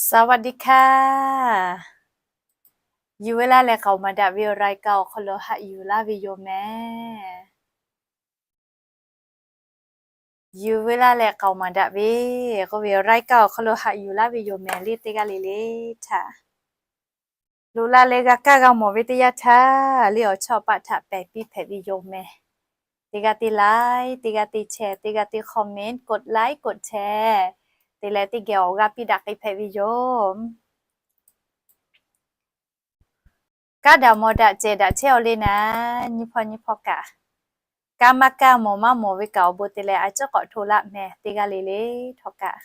สวัสดีค่ะ Yuˬ ve laˇ leh k'aoˍ maˍ daꞈ ve awˬ รายการ awˬ hk'aw lo haꞈ yuˬ laˇ ve yoˬ mehˍ. Yuˬ ve laˇ leh k'aoˍ maˍ daꞈ ve k'oˆ ve awˬ รายการ awˬ hk'aw lo haꞈ yuˬ laˇ ve yoˬ mehˍ le teˇ g'aˇ le le htaꞈ. Loꞈ la leh g'a kaˇ g'a mawˬ ve teˇ yanˇ htaˇ, le awˬ chawˇ paˆ htaꞈ pehˬ piˇ hpehꞈ ve yoˬ mehˍ. Teˇ g'aˇ teˇ like, teˇ g'aˇ teˇ share, teˇ g'aˇ teˇ comment, กดไลค์ กดแชร์ te leh teˇ geh awˬ g'aˇ piˇ daꞈ k'ai hpehꞈ ve yoˬ. Kaˇ daꞈ mawˬ daꞈ cehˬ daꞈ chehˇ-aw le naˍ, nyi hpawˇ nyi hpawˇ kaꞈ, kaˇ maˇ kaˇ mawˬ maˇ mawˬ ve kaꞈ awˬ bon te leh a ciˉ k'awꞈ hto laˇ mehˍ teˇ g'aˇ le le htawˇ kaꞈ.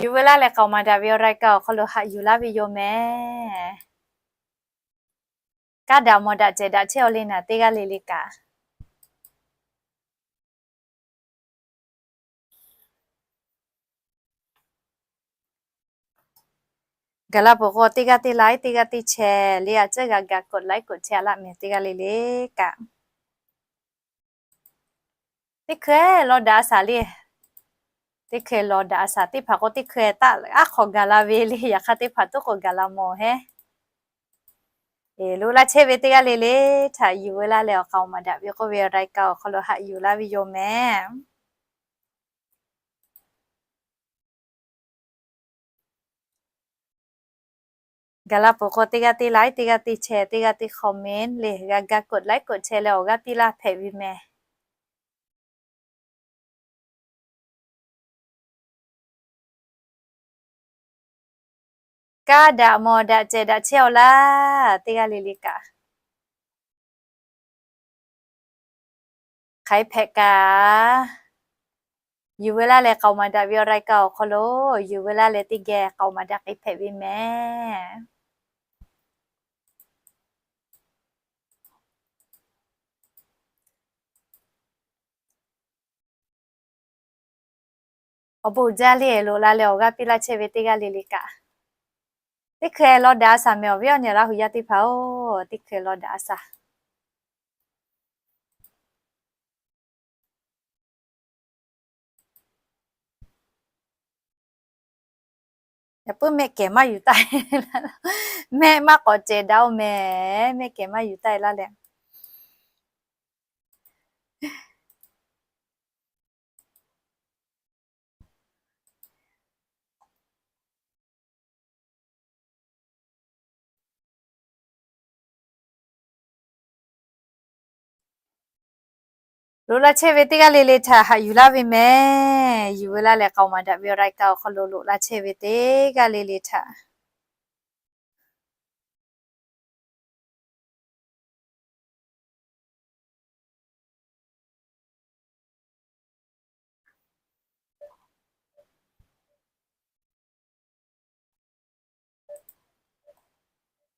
Yuˬ ve laˇ leh k'aoˍ maˍ daꞈ ve awˬ รายการ awˬ hk'aw lo haꞈ yuˬ laˇ ve yoˬ mehˍ. Kaˇ daꞈ mawˬ daꞈ cehˬ daꞈ chehˇ-aw le naˍ teˇ g'aˇ le le kaꞈ. Gaˬ la peuˬ k'o teˇ g'aˇ teˇ like, teˇ g'aˇ teˇ share le a ciˉ g'a ga กดไลค์ กดแชร์ laˇ mehˍ teˇ g'aˇ le le kaꞈ. Teˇ hkui law daꞈ a shaˍ le. Teˇ hkui law daꞈ a shaˍ teˇ hpaˍ k'o teˇ hkui taˆ aˉ hk'awꞈ gaˬ la ve le, yaꞈ hk'aˇ teˇ hpaˍ tuˉ k'oꞈ gaˬ la mawˬ heˉ. Loꞈ la chehˇ ve teˇ g'aˇ le le htaꞈ yuˬ ve laˇ leh awˬ k'aoˍ maˍ daꞈ ve k'oˆ ve awˬ รายการ awˬ hk'aw lo haꞈ yuˬ laˇ ve yoˬ mehˍ. Gaˬ la peuˬ k'o teˇ g'aˇ teˇ like, teˇ g'aˇ teˇ share, teˇ g'aˇ teˇ comment le g'a ga กดไลค์ กดแชร์ leh awˬ g'aˇ piˇ laˇ hpehꞈ ve mehˍ. Kaˇ daꞈ mawˬ daꞈ cehˬ daꞈ chehˇ-aw laˇ teˇ g'aˇ le le kaꞈ. Hk'aˬ hk'e hpehꞈ kaꞈ, yuˬ ve laˇ leh k'aoˍ maˍ daꞈ ve awˬ รายการ awˬ hk'aw lo yuˬ ve laˇ leh teˇ geh k'aoˍ maˍ daꞈ k'ai hpehꞈ ve mehˍ. Awˬ bon jaˇ le, loꞈ la leh awˬ g'aˇ piˇ laˇ chehˇ ve teˇ g'aˇ le le kaꞈ. Teˇ hkui law daꞈ a shaˍ mehˍ awˬ viˉ awˬ nyi Laˇ huˍ yaˇ teˇ hpaˍ-oˬ, teˇ hkui law daꞈ a shaˍ. Yaꞈ puiˉ mehˆ kehˬ maˇ yuˬ taˆ, mehˆ maˇ k'awꞈ cehˬ daꞈ-oˬ mehˍ, mehˆ kehˬ maˇ yuˬ taˆ laˇ leh. Loꞈ la chehˇ ve teˇ g'aˇ le le htaꞈ haꞈ yuˬ laˇ ve mehˍ. Yuˬ ve laˇ leh k'aoˍ maˍ daꞈ ve awˬ รายการ awˬ hk'aw lo loꞈ la chehˇ ve teˇ g'aˇ le le htaꞈ.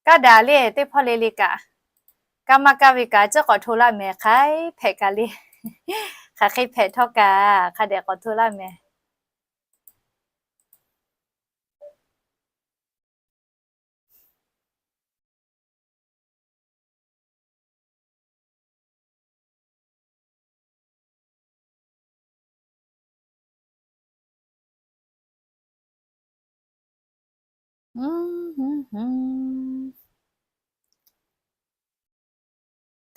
Kaˇ daꞈ le teˇ hpawˇ le le kaꞈ, kaˇ maˇ kaˇ ve kaꞈ a ciˉ k'awꞈ hto laˇ mehˍ. Hk'aˬ hk'e hpehꞈ kaꞈ le, hk'aˬ hk'e hpehꞈ htawˇ kaꞈ hk'a dehꞈ k'awꞈ hto laˇ mehˍ.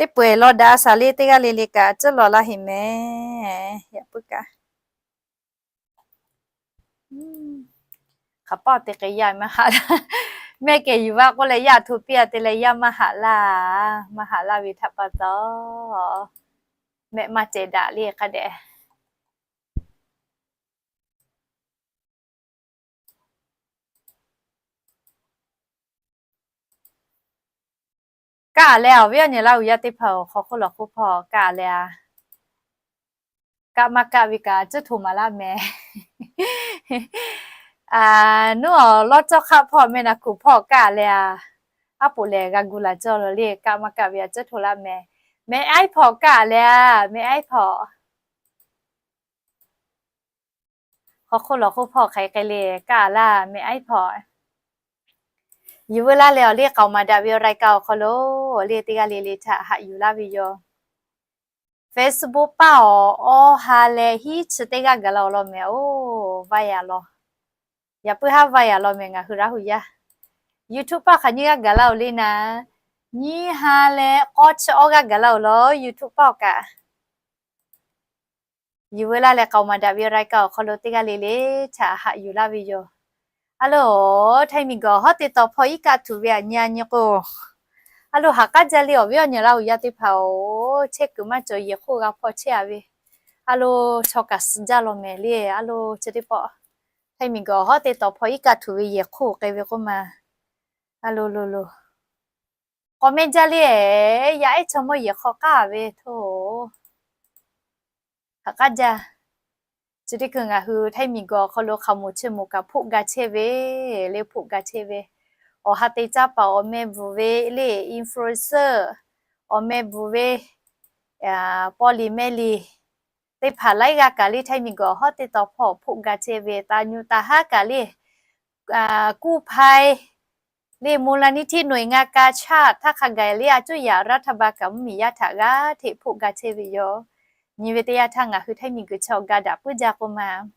Teˇ pawehˇ law daꞈ a shaˍ le teˇ g'aˇ le le kaꞈ a ciˉ law laˇ heˆ mehˍ. Yaꞈ puiˉ kaꞈ, hk'aˬ paˆ te k'ai yaˇ maˇ haꞈ laˇ. Mehˆ kehˬ yuˬ vaˇ k'oˆ leh yaˇ hto piˇ-a te leh yaˇ maˇ haꞈ laˇ. Maˇ haꞈ laˇ ve htaꞈ pa taw, mehˆ maˇ cehˬ daꞈ le hk'a dehꞈ. Kaˇ leh awˬ viˉ awˬ nyi Laˇ huˍ yaˇ teˇ hpaˍ-oˬ, hk'aw hk'oˆ lawˬ hk'oˆ hpawˇ kaˇ leh a, kaˇ maˇ kaˇ ve kaꞈ a ciˉ hto maˍ laˇ mehˍ. Nuˉ awˬ lawˇ cawˇ hk'aˆ hpawˇ meh naˍ kuˬ hpawˇ kaˆ leh a, aˉ poꞈ lehˬ g'a gu laˬ cawˇ lawˬ le. Kaˆ maˇ kaˆ ve a ceuˬ htoꞈ laˇ meh. Meh aiˉ hpawˇ kaˆ leh a, meh aiˉ hpawˇ. Hk'aw hk'oˆ lawˬ hk'oˆ hpawˇ hk'aˬ hk'e le kaˆ laˇ, meh aiˉ hpawˇ. Yuˬ veu laˇ leh awˬ le k'aoˍ maˍ daꞈ ve awˬ รายการ awˬ hk'aw lo awˬ le teˇ g'aˇ le le htaꞈ haꞈ yuˬ laˇ ve yoˬ. Facebook paˇ awˬ awˇ ha leh hiˉ chi teˇ g'aˇ gaˬ laˇ-oˬ law meh oˬ, vaˇ yaꞈ law. Yaꞈ puiˉ haˉ vaˇ yaꞈ law meh ngaˬ hui Laˇ hu yaˇ. YouTube paˇ hk'aˬ nyiˇ g'aˇ gaˬ laˇ-oˬ le naˍ. Nyiˇ ha leh k'awˇ chi awˇ g'aˇ gaˬ laˇ-oˬ law YouTube paˇ awˬ kaꞈ. Yuˬ veu laˇ leh k'aoˍ maˍ daꞈ ve รายการ awˬ hk'aw lo teˇ g'aˇ le le htaꞈ haꞈ yuˬ laˇ ve yoˬ. A loˬ, Htaiˇ miˬguiˬ awˬ hawˉ teˇ taw hpawˇ iˉ kaˆ htuꞈ ve aꞈ nyi a nyi k'o, a loˬ, ha k'aˉ jaˇ le awˬ viˉ awˬ nyi Laˇ hu yaˇ teˇ hpaˍ-oˬ, chehˇ kuiˬ maˇ cawˬ yehˬ hk'oˆ g'a hpawˇ chehˇ a ve. A loˬ, chaw kaꞈ suh jaˇ law meh le. A loˬ, chi teˇ pawˆ Htaiˇ miˬguiˬ awˬ hawˉ teˇ taw hpawˇ iˉ kaˆ htuꞈ ve yehˬ hk'oˆ k'ai ve k'oˆ ma. A loˬ loˬ loˬ, k'awꞈ meh jaˇ le. Yaˇ ehˉ chaw mawˇ yehˬ hk'aw k'aˉ ve htoˇ, ha k'aˉ jaˇ. Chi teˇ hkui ngaˬ hui Htaiˇ miˬguiˬ awˬ hk'aw lo hk'aˬ moˍ chi moˍ kaꞈ hpoˆ ga chehˇ ve le, hpoˆ ga chehˇ ve. Awˬ ha te caˇ paˍ awˬ meh bvuhˬ ve le, influencer awˬ meh bvuhˬ ve, paw liˍ meh liˍ teˇ hpaˍ laiˉ g'aˇ kaꞈ le Htaiˇ miˬguiˬ awˬ hawˉ teˇ taw hpawˇ hpoˆ ga chehˇ ve. Taˍ nyu taˍ haˉ kaꞈ le, กู้ภัย le, มูลนิธิ หน่วยงานกาชาด htaˇ hk'a gaˬ le a cuˇ yaꞈ รัฐบาล kaꞈ mvuhˇmiˬ yaˇ htaꞈ g'aˇ hteꞈ hpoˆ ga chehˇ ve yoˬ. Nyi ve teˇ yanˇ htaˇ ngaˬ hui Htaiˇ miˬguiˬ chaw ga daꞈ puiˉ jaˇ k'oˆ ma.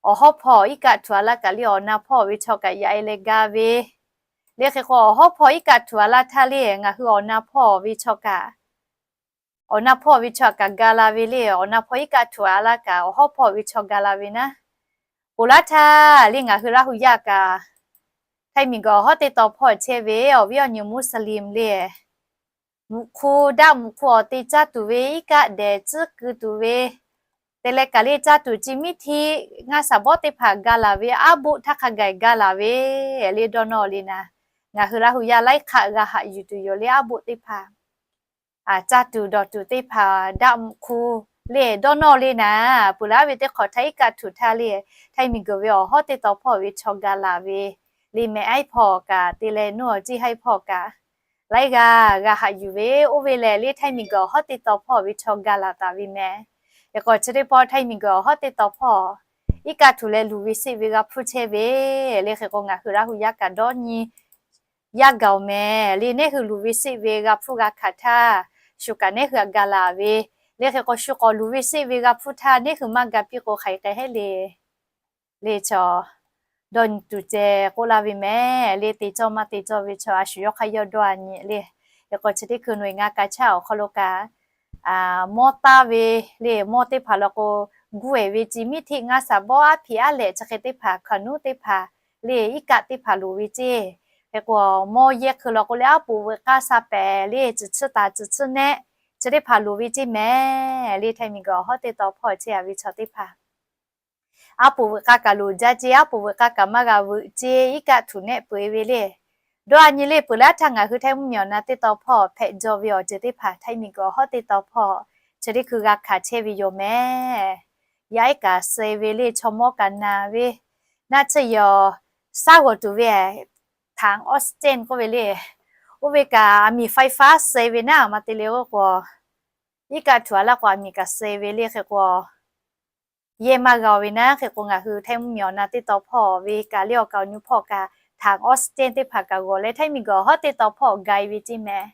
Awˬ hawˉ hpawˇ iˉ kaˆ htuꞈ a laˇ kaꞈ le awˬ na hpawˇ ve chaw kaꞈ yaꞈ e leh ga ve le. Hk'e k'o awˬ hawˉ hpawˇ iˉ kaˆ htuꞈ a laˇ htaˇ le ngaˬ hui awˬ na hpawˇ ve chaw kaꞈ, awˬ na hpawˇ ve chaw kaꞈ ga la ve le. Awˬ na hpawˇ iˉ kaˆ htuꞈ a laˇ kaꞈ awˬ hawˉ hpawˇ ve chaw ga la ve naˉ. Ponˬ laˇ htaˇ le ngaˬ hui Laˇ hu yaˇ kaꞈ Htaiˇ miˬguiˬ awˬ hawˉ teˇ taw hpawˇ chehˇ ve awˬ viˉ awˬ nyi มุสลิม le, muꞈ hk'u, daˆ muꞈ hk'u awˬ te caˇ tuˬ ve iˉ kaˆ dehˬ tcuhˉ keu tuˬ ve te leh kaꞈ le caˇ tuˬ ci miˉ htiˆ ngaˇ saˍ bawˆ teˇ hpaˍ ga laˬ ve, aˉ boˆ htaˇ hk'a gaˬ ga laˬ ve le dawˇ nawˇ le naˍ. Ngaˬ hui Laˇ hu yaˇ laiˉ hk'aˆ g'a haꞈ yuˬ tuˬ yoˬ le aˉ boˆ teˇ hpaˍ. Caˇ tuˬ dawˬ tuˬ teˇ hpaˍ daˆ muꞈ hk'u le dawˇ nawˇ le naˍ. Peuˬ laˇ ve teˇ hk'awꞈ htaˇ iˉ kaˆ htuꞈ htaˇ le Htaiˇ miˬguiˬ ve awˬ hawˉ teˇ taw hpawˇ ve chaw ga laˬ ve le meh aiˉ hpawˇ kaꞈ te leh nuˇ awˬ ciˇ haiˉ hpawˇ kaꞈ laiˉ g'aˇ g'a haꞈ yuˬ ve. Oˇ ve lehˬ le Htaiˇ miˬguiˬ awˬ hawˉ teˇ taw hpawˇ ve chaw ga laˬ taˍ ve meh. Hk'e k'o chi teˇ pawˆ Htaiˇ miˬguiˬ awˬ hawˉ teˇ taw hpawˇ iˉ kaˆ htuꞈ leh luˬ ve seˆ ve g'a hpfuhˇ chehˇ ve le. Hk'e k'o ngaˬ hui Laˇ hu yaˇ kaꞈ dawˇ nyi yaˇ gaˬ-oˬ meh le. Neˉ hui luˬ ve seˆ ve g'a hpfuhˇ g'a hkanˍ htaˇ shu kaꞈ neˉ hui a ga laˬ ve le. Hk'e k'o shu k'awꞈ luˬ ve seˆ ve g'a hpfuhˇ htaˇ neˉ hui maˇ ga piˇ k'o hk'aˬ hk'e hehˉ le le chaw dawˇ nyi tuˬ ceh k'oˆ laˇ ve meh le. Te cawˇ maˇ te cawˇ ve chaw a shu yawˇ hk'aˇ yawˇ dawˇ a nyi le. Hk'e k'o chi teˇ hkui หน่วยงานกาชาด awˬ hk'aw lo kaꞈ mawˇ taˇ ve le mawˇ teˇ hpaˍ law k'o guˇ ehˍ ve ci miˉ htiˆ ngaˇ saˍ bawˆ aˉ hpiꞈ aˉ lehꞈ chi hk'e teˇ hpaˍ hkawnˍ nuˉ teˇ hpaˍ le iˉ kaˆ teˇ hpaˍ loˍ ve ceˇ. Hk'e k'o mawˇ yehˇ hk'e law k'o le aˉ poꞈ veuꞈ k'aˇ sa pehˍ le tcuhˍ tsuhˇ taˍ tcuhˍ tsuhˇ nehˆ chi teˇ hpaˍ loˍ ve ceˇ meh le. Htaiˇ miˬguiˬ awˬ hawˉ teˇ taw hpawˇ chehˇ a ve chaw teˇ hpaˍ aˉ poꞈ veuꞈ k'aˇ kaꞈ loˍ jaˇ ceˇ, aˉ poꞈ veuꞈ k'aˇ kaꞈ maˇ g'a veuꞈ ceˇ, iˉ kaˆ htuꞈ nehˆ peu eˬ ve le. Dawˇ a nyi le peuˬ laˇ htaˇ ngaˬ hui Htaiˇ mvuhˇmiˬ awˬ na teˇ taw hpawˇ hpehꞈ jaw ve awˬ ceuˬ teˇ hpaˍ Htaiˇ miˬguiˬ awˬ hawˉ teˇ taw hpawˇ chi teˇ hkui g'a hkanˍ chehˇ ve yoˬ meh. Yaˇ ehˉ kaꞈ suh ve le chaw mawˇ kaꞈ na ve naˆ tsuhˇ yawˬ saˉ g'awˬ tuˬ ve ถังออกซิเจน k'oˆ ve le. Oˇ ve kaꞈ aˬ miˍ ไฟฟ้า suh ve naˉ maˇ te le k'oˆ k'o iˉ kaˆ htuꞈ a laˇ k'o aˬ miˍ kaꞈ suh ve le. Hk'e k'o yehˇ maˇ g'a ve naˉ. Hk'e k'o ngaˬ hui Htaiˇ mvuhˇmiˬ awˬ na teˇ taw hpawˇ ve kaꞈ le awˬ kaˍ awˬ nu hpawˇ kaꞈ ถังออกซิเจน teˇ hpaˍ kaꞈ g'awˬ leh Htaiˇ miˬguiˬ awˬ hawˉ teˇ taw hpawˇ ga e ve ceˇ meh.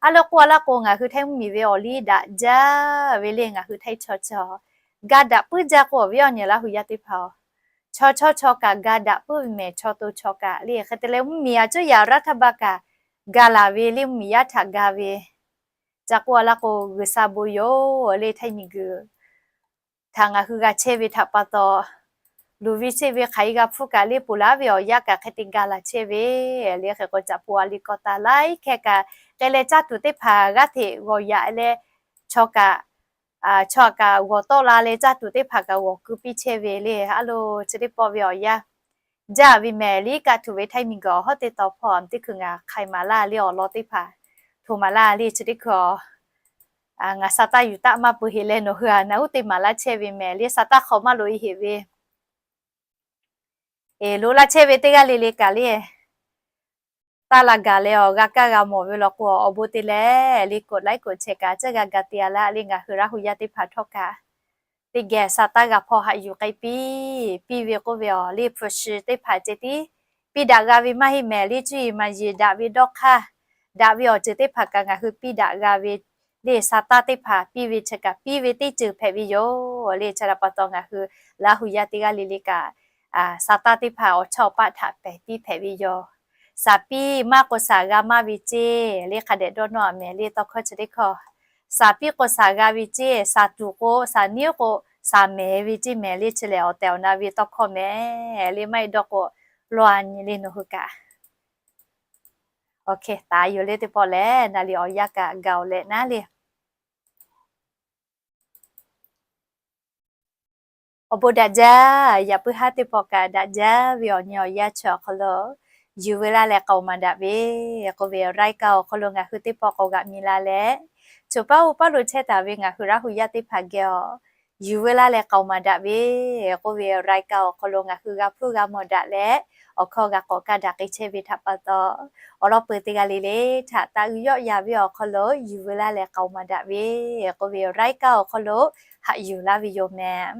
A loˬ k'oˆ a laˇ k'o ngaˬ hui Htaiˇ mvuhˇmiˬ ve awˬ liˇ daꞈ jaˇ ve le ngaˬ hui Htaiˇ chaw chaw ga daꞈ puiˉ jaˇ k'o awˬ viˉ awˬ nyi Laˇ hu yaˇ teˇ hpaˍ-oˬ, chaw chaw chaw kaꞈ ga daꞈ puiˉ ve meh chaw to chaw kaꞈ le. Hk'e te leh mvuhˇmiˬ a cuˇ yaꞈ รัฐบาล kaꞈ ga laˬ ve le mvuhˇmiˬ yaˇ htaꞈ ga ve ca k'oˆ a laˇ k'o G'uiˬsha bon yoˬ le Htaiˇ miˬguiˬ htaꞈ ngaˬ hui g'a chehˇ ve htaꞈ pa taw, luˬ ve seˆ ve hk'aˬ e g'a hpfuhˇ kaꞈ le ponˬ laˇ ve awˬ yanˇ kaꞈ hk'e te ga laˬ chehˇ ve le. Hk'e k'o caꞈ pu a liꞈ k'aw taˍ laiˉ hkeh kaꞈ k'ai leh caˇ tuˬ teˇ hpaˍ g'aˇ hteꞈ g'awˬ yaꞈ leh chaw kaꞈ, chaw kaꞈ g'awˬ tawˆ la leh caˇ tuˬ teˇ hpaˍ kaꞈ g'awˬ keu piˇ chehˇ ve le. A loˬ chi teˇ pawˆ ve awˬ yanˇ jaˇ ve meh le iˉ kaˆ htuꞈ ve Htaiˇ miˬguiˬ awˬ hawˉ teˇ taw hpawˇ teˇ hkui ngaˬ hk'ai maˍ laˇ le awˬ lawn teˇ hpaˍ htoꞈ maˍ laˇ le chi teˇ hkui ngaˬ sa taˇ yuˬ taˆ maˇ peu heˆ leh nawˬ hui a naˬ uˉ te maˍ laˇ chehˇ ve meh le sa taˇ hk'awꞈ maˇ loꞈ e heˆ ve Eˬ, loꞈ la chehˇ ve teˇ g'aˇ le le kaꞈ le, taˇ la gaˬ leh awˬ g'a kaˇ g'a mawˬ ve law k'o, awˬ bon te leh le กดไลค์ กดแชร์ kaꞈ caˇ g'a ga te a laˇ le. Ngaˬ hui Laˇ hu yaˇ teˇ hpaˍ htawˇ kaꞈ teˇ geh sa taˇ g'a hpawˇ haꞈ yuˬ k'ai piˇ. Piˇ ve k'oˆ ve awˬ le hpu shi teˇ hpaˍ ceh tiˉ piˇ daꞈ g'a ve maˇ heˆ mehˍ le. Cuˇ yiˍ maˍ yiˍ daꞈ ve dawˇ hk'aˇ, daꞈ ve awˬ ceuˬ teˇ hpaˍ kaꞈ ngaˬ hui piˇ daꞈ g'a ve le. Sa taˇ teˇ hpaˍ piˇ ve chi kaꞈ piˇ ve teˇ ceuˬ hpehꞈ ve yoˬ le. Chi htaꞈ pa taw ngaˬ hui Laˇ hu yaˇ teˇ g'aˇ le le kaꞈ sa taˇ teˇ hpaˍ awˬ chawˇ paˆ htaꞈ pehˬ piˇ hpehꞈ ve yoˬ. Saˍ piˇ maˇ k'o saˍ g'a maˇ ve ceˇ le hk'a dehꞈ dawˇ nawˇ a mehˍ le tawˇ hkawˇ chi teˇ hkawˇ. Saˍ piˇ k'o saˍ g'a ve ceˇ, saˍ tuˬ k'o saˍ niˉ k'o saˍ mehˍ ve ceˇ mehˍ le. Chi lehˬ awˬ tehˬ awˬ na ve tawˇ hkawˇ mehˍ le. Maˇ heˆ dawˇ k'o law a nyi le nawˬ hui kaꞈ. Oˇ hk'e taˍ yoˬ le teˇ pawˆ lehˬ, na liꞈ awˬ yanˇ kaꞈ gaˬ-oˬ leh naˉ le. Awˬ bon daꞈ jaˇ. Yaꞈ puiˉ haˉ teˇ pawˆ kaꞈ daꞈ jaˇ ve awˬ nyi awˬ yanˇ chi awˬ hk'aw lo, yuˬ veu laˇ leh k'aoˍ maˍ daꞈ ve k'oˆ ve รายการ awˬ hk'aw lo ngaˬ hui teˇ pawˆ k'awꞈ g'aꞈ mi la leh, choˬ paˉ uˉ paˉ lo chehˇ taˍ ve ngaˬ hui Laˇ hu yaˇ teˇ hpaˍ geh awˬ, yuˬ veu laˇ leh k'aoˍ maˍ daꞈ ve k'oˆ ve รายการ awˬ hk'aw lo ngaˬ hui g'a hpuˇ g'a mawˬ daꞈ leh, awˬ hkawˇ g'a k'awꞈ kaˇ daꞈ k'ai chehˇ ve htaꞈ pa taw, awˬ lawn peuˬ teˇ g'aˇ le le htaꞈ taꞈ g'uiˬ yawˆ yan ve awˬ hk'aw lo yuˬ veu laˇ leh k'aoˍ maˍ daꞈ ve k'oˆ ve รายการ awˬ hk'aw lo haꞈ yuˬ laˇ ve yoˬ mehˍ.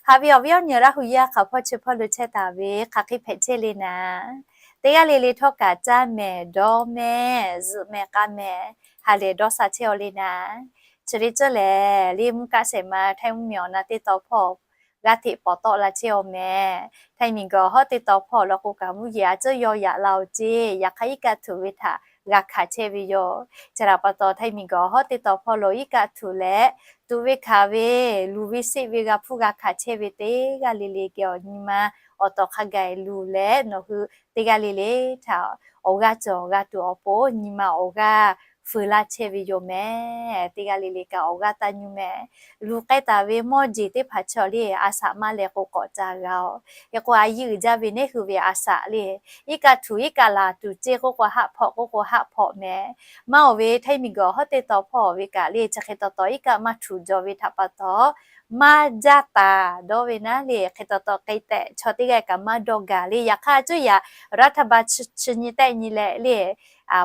Haꞈ ve awˬ viˉ awˬ nyi Laˇ hu yaˇ hk'aˬ hpawˇ chi hpawˇ lo chehˇ taˍ ve hk'aˬ hk'e hpehꞈ chehˇ le naˍ, teˇ g'aˇ le le htawˇ kaꞈ caˇ mehˍ dawˇ mehˍ zuhꞈ mehˍ k'a mehˍ ha lehˬ dawˇ sha chehˇ aw le naˍ. Chi le tcuhˉ lehˬ le mvuhˇ kaˆ shehˍ ma Htaiˇ mvuhˇmiˬ awˬ na teˇ taw hpawˇ g'aˇ hteꞈ pawˍ tawˆ la chehˇ aw mehˍ. Htaiˇ miˬguiˬ awˬ hawˉ teˇ taw hpawˇ law k'o kaꞈ mvuhˇ yeˬ a cuˉ yaw yaꞈ la oˬ ceˇ. Yaꞈ hk'aˇ iˉ kaˆ htuꞈ ve htaꞈ g'a hkanˍ chehˇ ve yoˬ. Chi htaꞈ pa taw Htaiˇ miˬguiˬ awˬ hawˉ teˇ taw hpawˇ lo iˉ kaˆ htuꞈ leh tuꞈ ve hkanˍ ve, luˬ ve seˆ ve g'a hpuˇ g'a hkanˍ chehˇ ve teˇ g'aˇ le le geh awˬ nyi ma awˬ tawˍ hk'a gaˬ luˬ leh nawˬ hui teˇ g'aˇ le le htaꞈ awˬ g'aˇ cawˬ g'a tuˬ awˬ pon nyi ma awˬ g'aˇ feu laˇ chehˇ ve yoˬ mehˍ. Teˇ g'aˇ le le kaꞈ awˬ g'aˇ taˇ nyu mehˍ. Luˬ k'ai taˍ ve mawˇ jeˬ teˇ hpaˍ chaw le a shaꞈ maˇ leh k'o k'awꞈ ca g'a oˬ. Hk'e k'o a yiˇ uiˍ jaˇ ve neˉ hui ve a shaꞈ le, iˉ kaˆ htuꞈ iˉ kaˆ laˬ tuˬ ceˇ k'oˆ k'o haˆ hpawꞈ k'oˆ k'o haˆ hpawꞈ mehˍ. Maˇ oˬ ve Htaiˇ miˬguiˬ awˬ hawˉ teˇ taw hpawˇ ve kaꞈ le chi hk'e taw taw iˉ kaˆ maˇ htuꞈ jaw ve htaꞈ pa taw maˇ jaˇ taˍ dawˇ ve naˉ le. Hk'e taw taw k'ai tehꞈ chaw teˇ g'aˇ kaꞈ maˇ dawˇ gaˬ le. Yaꞈ hk'aˇ cuˇ yaꞈ รัฐบาล chi nyi tehˆ nyi leh le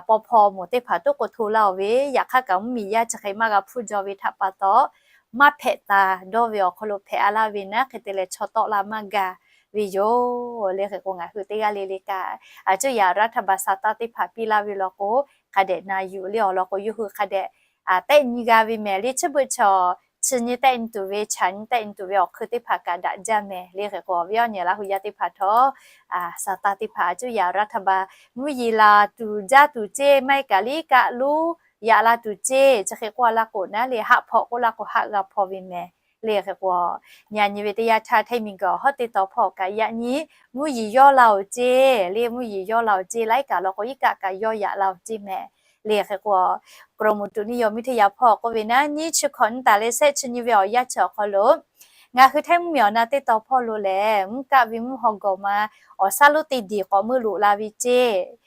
paw hpaw moˍ teˇ hpaˍ toˉ k'o hto laˇ oˬ ve, yaꞈ hk'aˇ kaꞈ mvuhˇmiˬ yaˇ chi hk'e maˇ g'a hpuˇ jaw ve htaꞈ pa taw maˇ hpehꞈ taˍ dawˇ ve awˬ hk'aw lo hpehꞈ a laˇ ve naˉ. Hk'e te leh chaw tawˆ la maˇ gaˬ ve yoˬ le. Hk'e k'o ngaˬ hui teˇ g'aˇ le le kaꞈ a cuˇ yaꞈ รัฐบาล sa taˇ teˇ hpaˍ piˇ laˇ ve law k'o hk'a dehꞈ na yuˬ le awˬ lawn k'o yawˇ hui hk'a dehꞈ tehˆ nyi g'a ve mehˍ le. Chi beuꞈ chaw chi nyi tehˆ nyi tuˬ ve chaꞈ nyi tehˆ nyi tuˬ ve awˬ hk'eun teˇ hpaˍ kaꞈ daꞈ jaˇ mehˍ le. Hk'e k'o awˬ viˉ awˬ nyi Laˇ hu yaˇ teˇ hpaˍ htawˇ, sa taˇ teˇ hpaˍ a cuˇ yaꞈ รัฐบาล mvuhˇ yeˬ laˬ tuˬ jaˇ tuˬ ceˇ maˇ heˆ kaꞈ le iˉ kaˆ lonˉ yaꞈ la tuˬ ceˇ chi hk'e k'oˆ a laˇ k'o naˉ le haˆ hpawꞈ k'oˆ laˇ k'o haˆ g'a hpaw ve mehˍ le. Hk'e k'o nyi a nyi ve teˇ yanˇ htaˇ Htaiˇ miˬguiˬ awˬ hawˉ teˇ taw hpawˇ kaꞈ yaꞈ nyi mvuhˇ yeˬ yawˇ la oˬ ceˇ le. Mvuhˇ yeˬ yawˇ la oˬ ceˇ laiˉ kaꞈ law k'o iˉ kaˆ kaꞈ yawˇ yaꞈ la oˬ ceˇ mehˍ le. Hk'e k'o กรมอุตุนิยมวิทยา hpawˇ k'oˆ ve naˉ, nyiˇ chi hkawꞈ nyi taˍ leh shehˆ chi nyi ve awˬ yanˇ chi awˬ hk'aw lo ngaˬ hui Htaiˇ mvuhˇmiˬ awˬ na teˇ taw hpawˇ lo lehˬ mvuhˇ kaˆ ve mvuhˇ haw gawˬ ma awˬ shaˉ lonˉ teˇ diˬ k'awꞈ meuˇ loꞈ la ve ceˇ.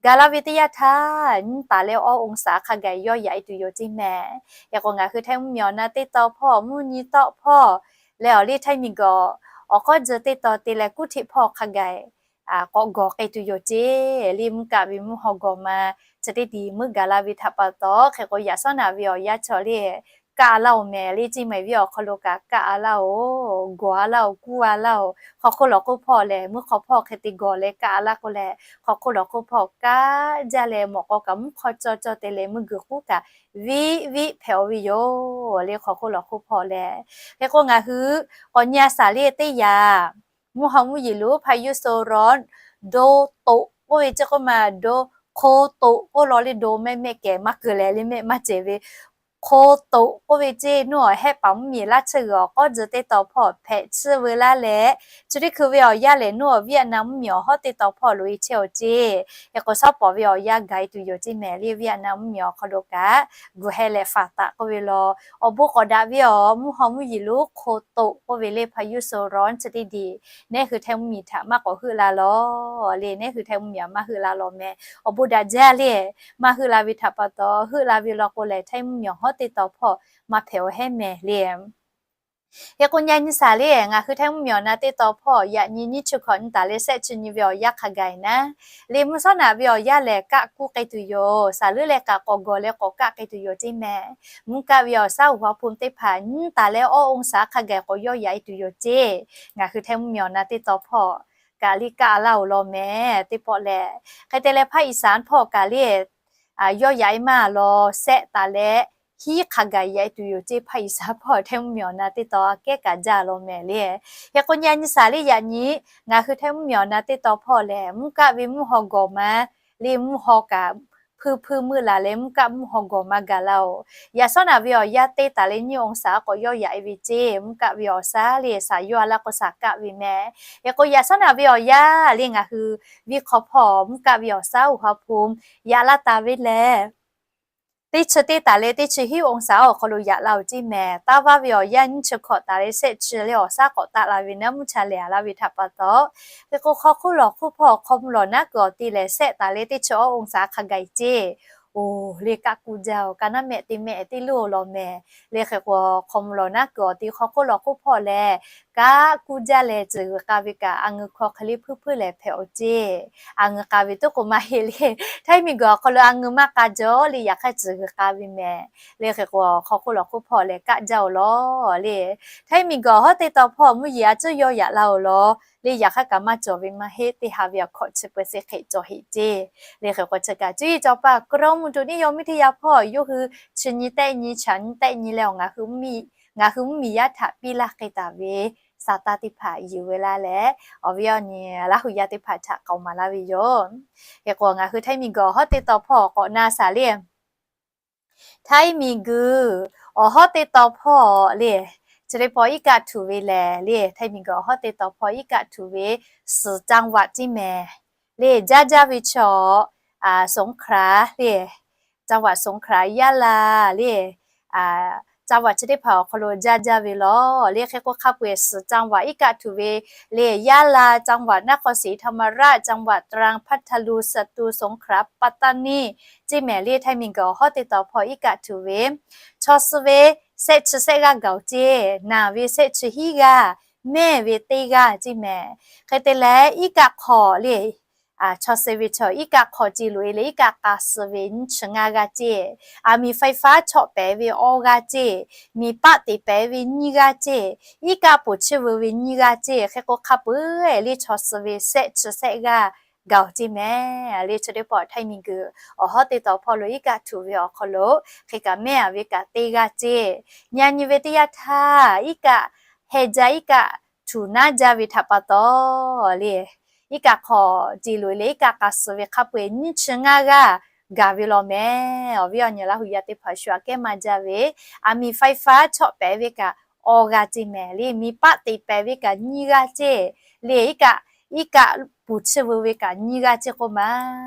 Gaˬ la ve teˇ yanˇ htaˇ nyiˇ taˍ leh awˬ องศา hk'a gaˬ yawˇ yaꞈ e tuˬ yoˬ ceˇ mehˍ. Hk'e k'o ngaˬ hui Htaiˇ mvuhˇmiˬ awˬ na teˇ taw hpawˇ, mvuhˇ nyi tawˆ hpawˇ leh awˬ liˇ Htaiˇ miˬguiˬ awˬ k'awˉ jeu teˇ taw te leh kuˉ hteˆ hpawˇ hk'a gaˬ k'awꞈ gawˬ k'ai tuˬ yoˬ ceˇ. Liˇ mvuhˇ kaˆ ve mvuhˇ haw gawˬ ma chi teˇ diˬ meuˇ gaˬ la ve htaꞈ pa taw hk'e k'o yaꞈ shawˉ naꞈ ve awˬ yanˇ chi awˬ liˇ kaˆ a laˇ oˬ mehˍ le ceˇ. Maˬ e viˉ awˬ hk'aw lo kaꞈ kaˆ a laˇ oˬ, gawˬ a laˇ oˬ, kuˇ a laˇ oˬ. Hk'aw hk'oˆ lawˬ hk'oˆ hpawˇ lehˬ mvuhˇ hk'aw hpawˇ hk'e te gawˬ leh kaˆ a laˇ k'o lehˬ hk'aw hk'oˆ lawˬ hk'oˆ hpawˇ kaˆ jaˇ leh mawꞈ k'aw kaꞈ mvuhˇ hk'aw cawˇ cawˇ te leh meuˇ geuˬ k'uˉ kaꞈ viˉ viˉ hpehꞈ oˬ ve yoˬ le. Hk'aw hk'oˆ lawˬ hk'oˆ hpawˇ lehˬ hk'e k'o ngaˬ hui k'awꞈ nyi a shaˍ le teˇ yanˇ mvuhˇ haw mvuhˇ yeˬ lo พายุโซนร้อน โดโตะ k'oˆ ve ceˇ k'oˆ ma โด โคโตะ k'oˆ law le โด mehˆ mehˆ kehˬ maˇ keu leh le mehˆ maˇ cehˬ ve โคโตะ k'oˆ ve ceˇ nuˇ awˬ hehˆ paˍ mvuhˇmiˬ laˇ tsuhˇ g'uiˬ awˬ k'awˉ jeu teˇ taw hpawˇ hpehꞈ tsuhˇ veu laˇ leh chi teˇ hkui ve awˬ yanˇ lehˬ nuˇ awˬ Vietnam mvuhˇmiˬ awˬ hawˉ teˇ taw hpawˇ loꞈ e chehˇ oˬ ceˇ. Hk'e k'o shawˉ pawˍ ve awˬ yanˇ gaˬ e tuˬ yoˬ ceˇ mehˍ le. Vietnam mvuhˇmiˬ awˬ hk'aw lo kaꞈ guˬ heh leh faˍ taˍ k'oˆ ve law awˬ bon k'awꞈ daꞈ ve awˬ mvuhˇ haw mvuhˇ yeˬ lo โคโตะ k'oˆ ve le พายุโซนร้อน chi teˇ diˬ nehˉ hui Htaiˇ mvuhˇmiˬ htaꞈ maˇ k'awꞈ heuˆ la lawˬ le. Nehˉ hui Htaiˇ mvuhˇmiˬ maˇ heuˆ la lawˬ mehˍ. Awˬ bon daꞈ jaˇ le maˇ heuˆ la ve htaꞈ pa taw heuˆ la ve law k'o lehˬ Htaiˇ mvuhˇmiˬ awˬ hawˉ teˇ taw hpawˇ maˇ hpehꞈ oˬ hehˉ mehˍ le. Hk'e k'o, nyi nyi shaˍ le, ngaˬ hui Htaiˇ mvuhˇmiˬ awˬ na teˇ taw hpawˇ yaꞈ nyi nyiˇ chi hkawꞈ nyi taˍ leh shehˆ chi nyi ve awˬ yanˇ hk'a gaˬ-e naˉ, le mvuhˇ shawˉ naꞈ ve awˬ yanˇ lehˬ kaˆ kuˇ k'ai tuˬ yoˬ. Shaˍ leuˉ leh kaꞈ k'awꞈ gawˬ leh k'awꞈ kaˆ k'ai tuˬ yoˬ ceˇ mehˍ. Mvuhˇ kaˆ ve awˬ shaˉ uˬ ha hpu teˇ hpaˍ nyiˇ taˍ leh awˇ oˇ shaˍ hk'a gaˬ k'awꞈ yawˇ yaꞈ-e tuˬ yoˬ ceˇ. Ngaˬ hui Htaiˇ mvuhˇmiˬ awˬ na teˇ taw hpawˇ kaꞈ le kaˆ laˇ-oˬ law mehˍ teˇ pawˆ lehˬ. Hk'e te leh ภาคอีสาน hpawˇ kaꞈ le yawˇ yaꞈ-e maˇ law, shehˆ taˍ leh hiˉ hk'a gaˬ yaꞈ-e tuˬ yoˬ ceˇ. ภาคอีสาน hpawˇ Htaiˇ mvuhˇmiˬ awˬ na teˇ taw aꞈ kehˉ kaꞈ jaˇ law mehˍ le. Hk'e k'o, nyi nyi shaˍ le, yaꞈ nyi ngaˬ hui Htaiˇ mvuhˇmiˬ awˬ na teˇ taw hpawˇ lehˬ, mvuhˇ kaˆ ve mvuhˇ haw gawˬ ma le, mvuhˇ haw kaꞈ hpuiˇ hpuiˇ meuˆ laˬ leh mvuhˇ kaˆ mvuhˇ haw gawˬ ma gaˬ laˇ-oˬ. Yaꞈ shawˉ naꞈ ve awˬ yanˇ teˇ taˍ leh nyiˇ องศา k'awꞈ yawˇ yaꞈ-e ve ceˇ. Mvuhˇ kaˆ ve awˬ shaˉ le shaˍ yawˇ a laˇ k'o shaˍ kaˆ ve mehˍ. Hk'e k'o, yaꞈ shawˉ naꞈ ve awˬ yanˇ le ngaˬ hui viˇ hk'aw hpawˇ mvuhˇ kaˆ ve awˬ shaˉ uˬ ha hpu yaꞈ laˇ taˍ ve lehˬ, teˇ chi teˇ taˍ leh teˇ chi hiˉ องศา awˬ hk'aw lo yaꞈ laˇ-oˬ ceˇ mehˍ. Taˇ vaˇ ve awˬ yanˇ nyiˇ chi hkawꞈ taˍ leh shehˆ chi le awˬ shaˉ k'awꞈ taˆ la ve naˉ mvuhˇ cha lehˬ a laˇ ve htaꞈ pa taw, hk'e k'o hk'aw hk'oˆ lawˬ hk'oˆ hpawˇ hk'aw mvuh lawˬ naˉ kuiˬ awˬ ti lehˬ shehˆ taˍ leh teˇ chi awˇ องศา hk'a gaˬ-e ceˇ. Oˬ, le kaˆ kuˇ jaˇ-oˬ, ka naˉ mehˆ te mehˆ teˇ luˇ-oˬ law mehˍ. Le hk'e k'o, hk'aw mvuh lawˬ naˉ kuiˬ awˬ ti hk'aw hk'oˆ lawˬ hk'oˆ hpawˇ lehˬ, kaˆ kuˇ jaˇ leh tcuhˬ g'uiˬ k'a ve kaꞈ a ngeu hk'aw hk'e le hpuiˇ hpuiˇ lehˬ hpehꞈ-oˬ ceˇ. A ngeu k'a ve tuˉ k'o maˇ heˆ le. Htaiˇ miˬguiˬ awˬ hk'aw lo a ngeu maˇ k'a jaw le, yaꞈ hk'aˇ tcuhˬ g'uiˬ k'a ve mehˍ. Le hk'e k'o, hk'aw hk'oˆ lawˬ hk'oˆ hpawˇ lehˬ kaˆ jaˇ-oˬ law le. Htaiˇ miˬguiˬ awˬ hawˉ teˇ taw hpawˇ mvuhˇ yeˬ a cuˉ yawˇ yaꞈ laˇ-oˬ law le, yaꞈ hk'aˇ kaꞈ maˇ cawˬ ve maˇ heˆ. Teˇ ha ve awˬ hkawꞈ chi peu se hk'e cawˬ heˆ ceˇ. Le hk'e k'o, chi kaꞈ cuˇ yiˍ cawˬ paˇ กรมอุตุนิยมวิทยา hpawˇ yawˇ hui chi nyi tehˆ nyi chaꞈ nyi tehˆ nyi leh awˬ ngaˬ hui mvuhˇmiˬ yaˇ htaꞈ piˇ laˇ hk'e taˍ ve สถานการณ์ teˇ hpaˍ yuˬ ve laˇ leh, awˬ viˉ awˬ nyi Laˇ huˍ yaˇ teˇ hpaˍ htaꞈ k'aoˍ maˍ laˇ ve yoˬ. Hk'e k'o, ngaˬ hui Htaiˇ miˬguiˬ awˬ hawˉ teˇ taw hpawˇ k'awꞈ na shaˍ le. Htaiˇ miˬguiˬ awˬ hawˉ teˇ taw hpawˇ le, chi teˇ pawˆ iˉ kaˆ htuꞈ ve lehˬ le, Htaiˇ miˬguiˬ awˬ hawˉ teˇ taw hpawˇ iˉ kaˆ htuꞈ ve suhˍ จังหวัด ceˇ mehˍ. Le jaˇ jaˇ ve chaw, สงขลา le, จังหวัดสงขลา Yaˇ laˇ le, จังหวัด chi teˇ hpaˍ awˬ hk'aw lo jaˇ jaˇ ve law le. Hk'e k'o, hk'a peu-eˬ suhˍ จังหวัด iˉ kaˆ htuꞈ ve le, Yaˇ laˇ จังหวัด นครศรีธรรมราช จังหวัดตรัง พัทลุง สตูล สงขลา ปัตตานี ceˇ mehˍ le. Htaiˇ miˬguiˬ awˬ hawˉ teˇ taw hpawˇ iˉ kaˆ htuꞈ ve chaw suh ve shehˆ chi shehˆ g'aˇ gaˬ-oˬ ceˇ. Naˬ ve shehˆ chi hiˉ g'aˇ, mehˇ ve teˇ g'aˇ ceˇ mehˍ. Hk'e te leh iˉ kaˆ hk'aw le, chaw suh ve chaw iˉ kaˆ hk'aw ce loꞈ-e leh iˉ kaˆ k'a suh ve nyiˇ chi ngaˇ g'aˇ ceˇ. Aˬ miˍ ไฟฟ้า chawˆ pehˍ ve awˇ g'aˇ ceˇ. Miˬ paˆ teꞈ pehˍ ve nyiˇ g'aˇ ceˇ. Iˉ kaˆ poˬ chiˇ veu ve nyiˇ g'aˇ ceˇ. Hk'e k'o, hk'a peu-eˬ le chaw suh ve shehˆ chi shehˆ g'aˇ gaˬ-oˬ ceˇ mehˍ le. Chi teˇ pawˆ Htaiˇ miˬguiˬ awˬ hawˉ teˇ taw hpawˇ lo iˉ kaˆ htuꞈ ve awˬ hk'aw lo hk'e kaꞈ mehˇ a ve kaꞈ teˇ g'aˇ ceˇ. Nyi nyi ve teˇ yanˇ htaˇ iˉ kaˆ heh jaˇ iˉ kaˆ htuꞈ naˉ jaˇ ve htaꞈ pa taw le, iˉ kaˆ hk'aw ce loꞈ-e leh iˉ kaˆ k'a suh ve hk'a peu-eˬ nyiˇ chi ngaˇ g'aˇ gaˬ ve law mehˍ. Awˬ viˉ awˬ nyi Laˇ huˍ yaˇ teˇ hpaˍ shu aꞈ kehˉ maˇ jaˇ ve, aˬ miˍ ไฟฟ้า chawˆ pehˍ ve kaꞈ awˇ g'aˇ ceˇ mehˍ le. Miˬ paˆ teꞈ pehˍ ve kaꞈ nyiˇ g'aˇ ceˇ le. Iˉ kaˆ, iˉ kaˆ poˬ chiˇ veu ve kaꞈ nyiˇ g'aˇ ceˇ k'oˆ ma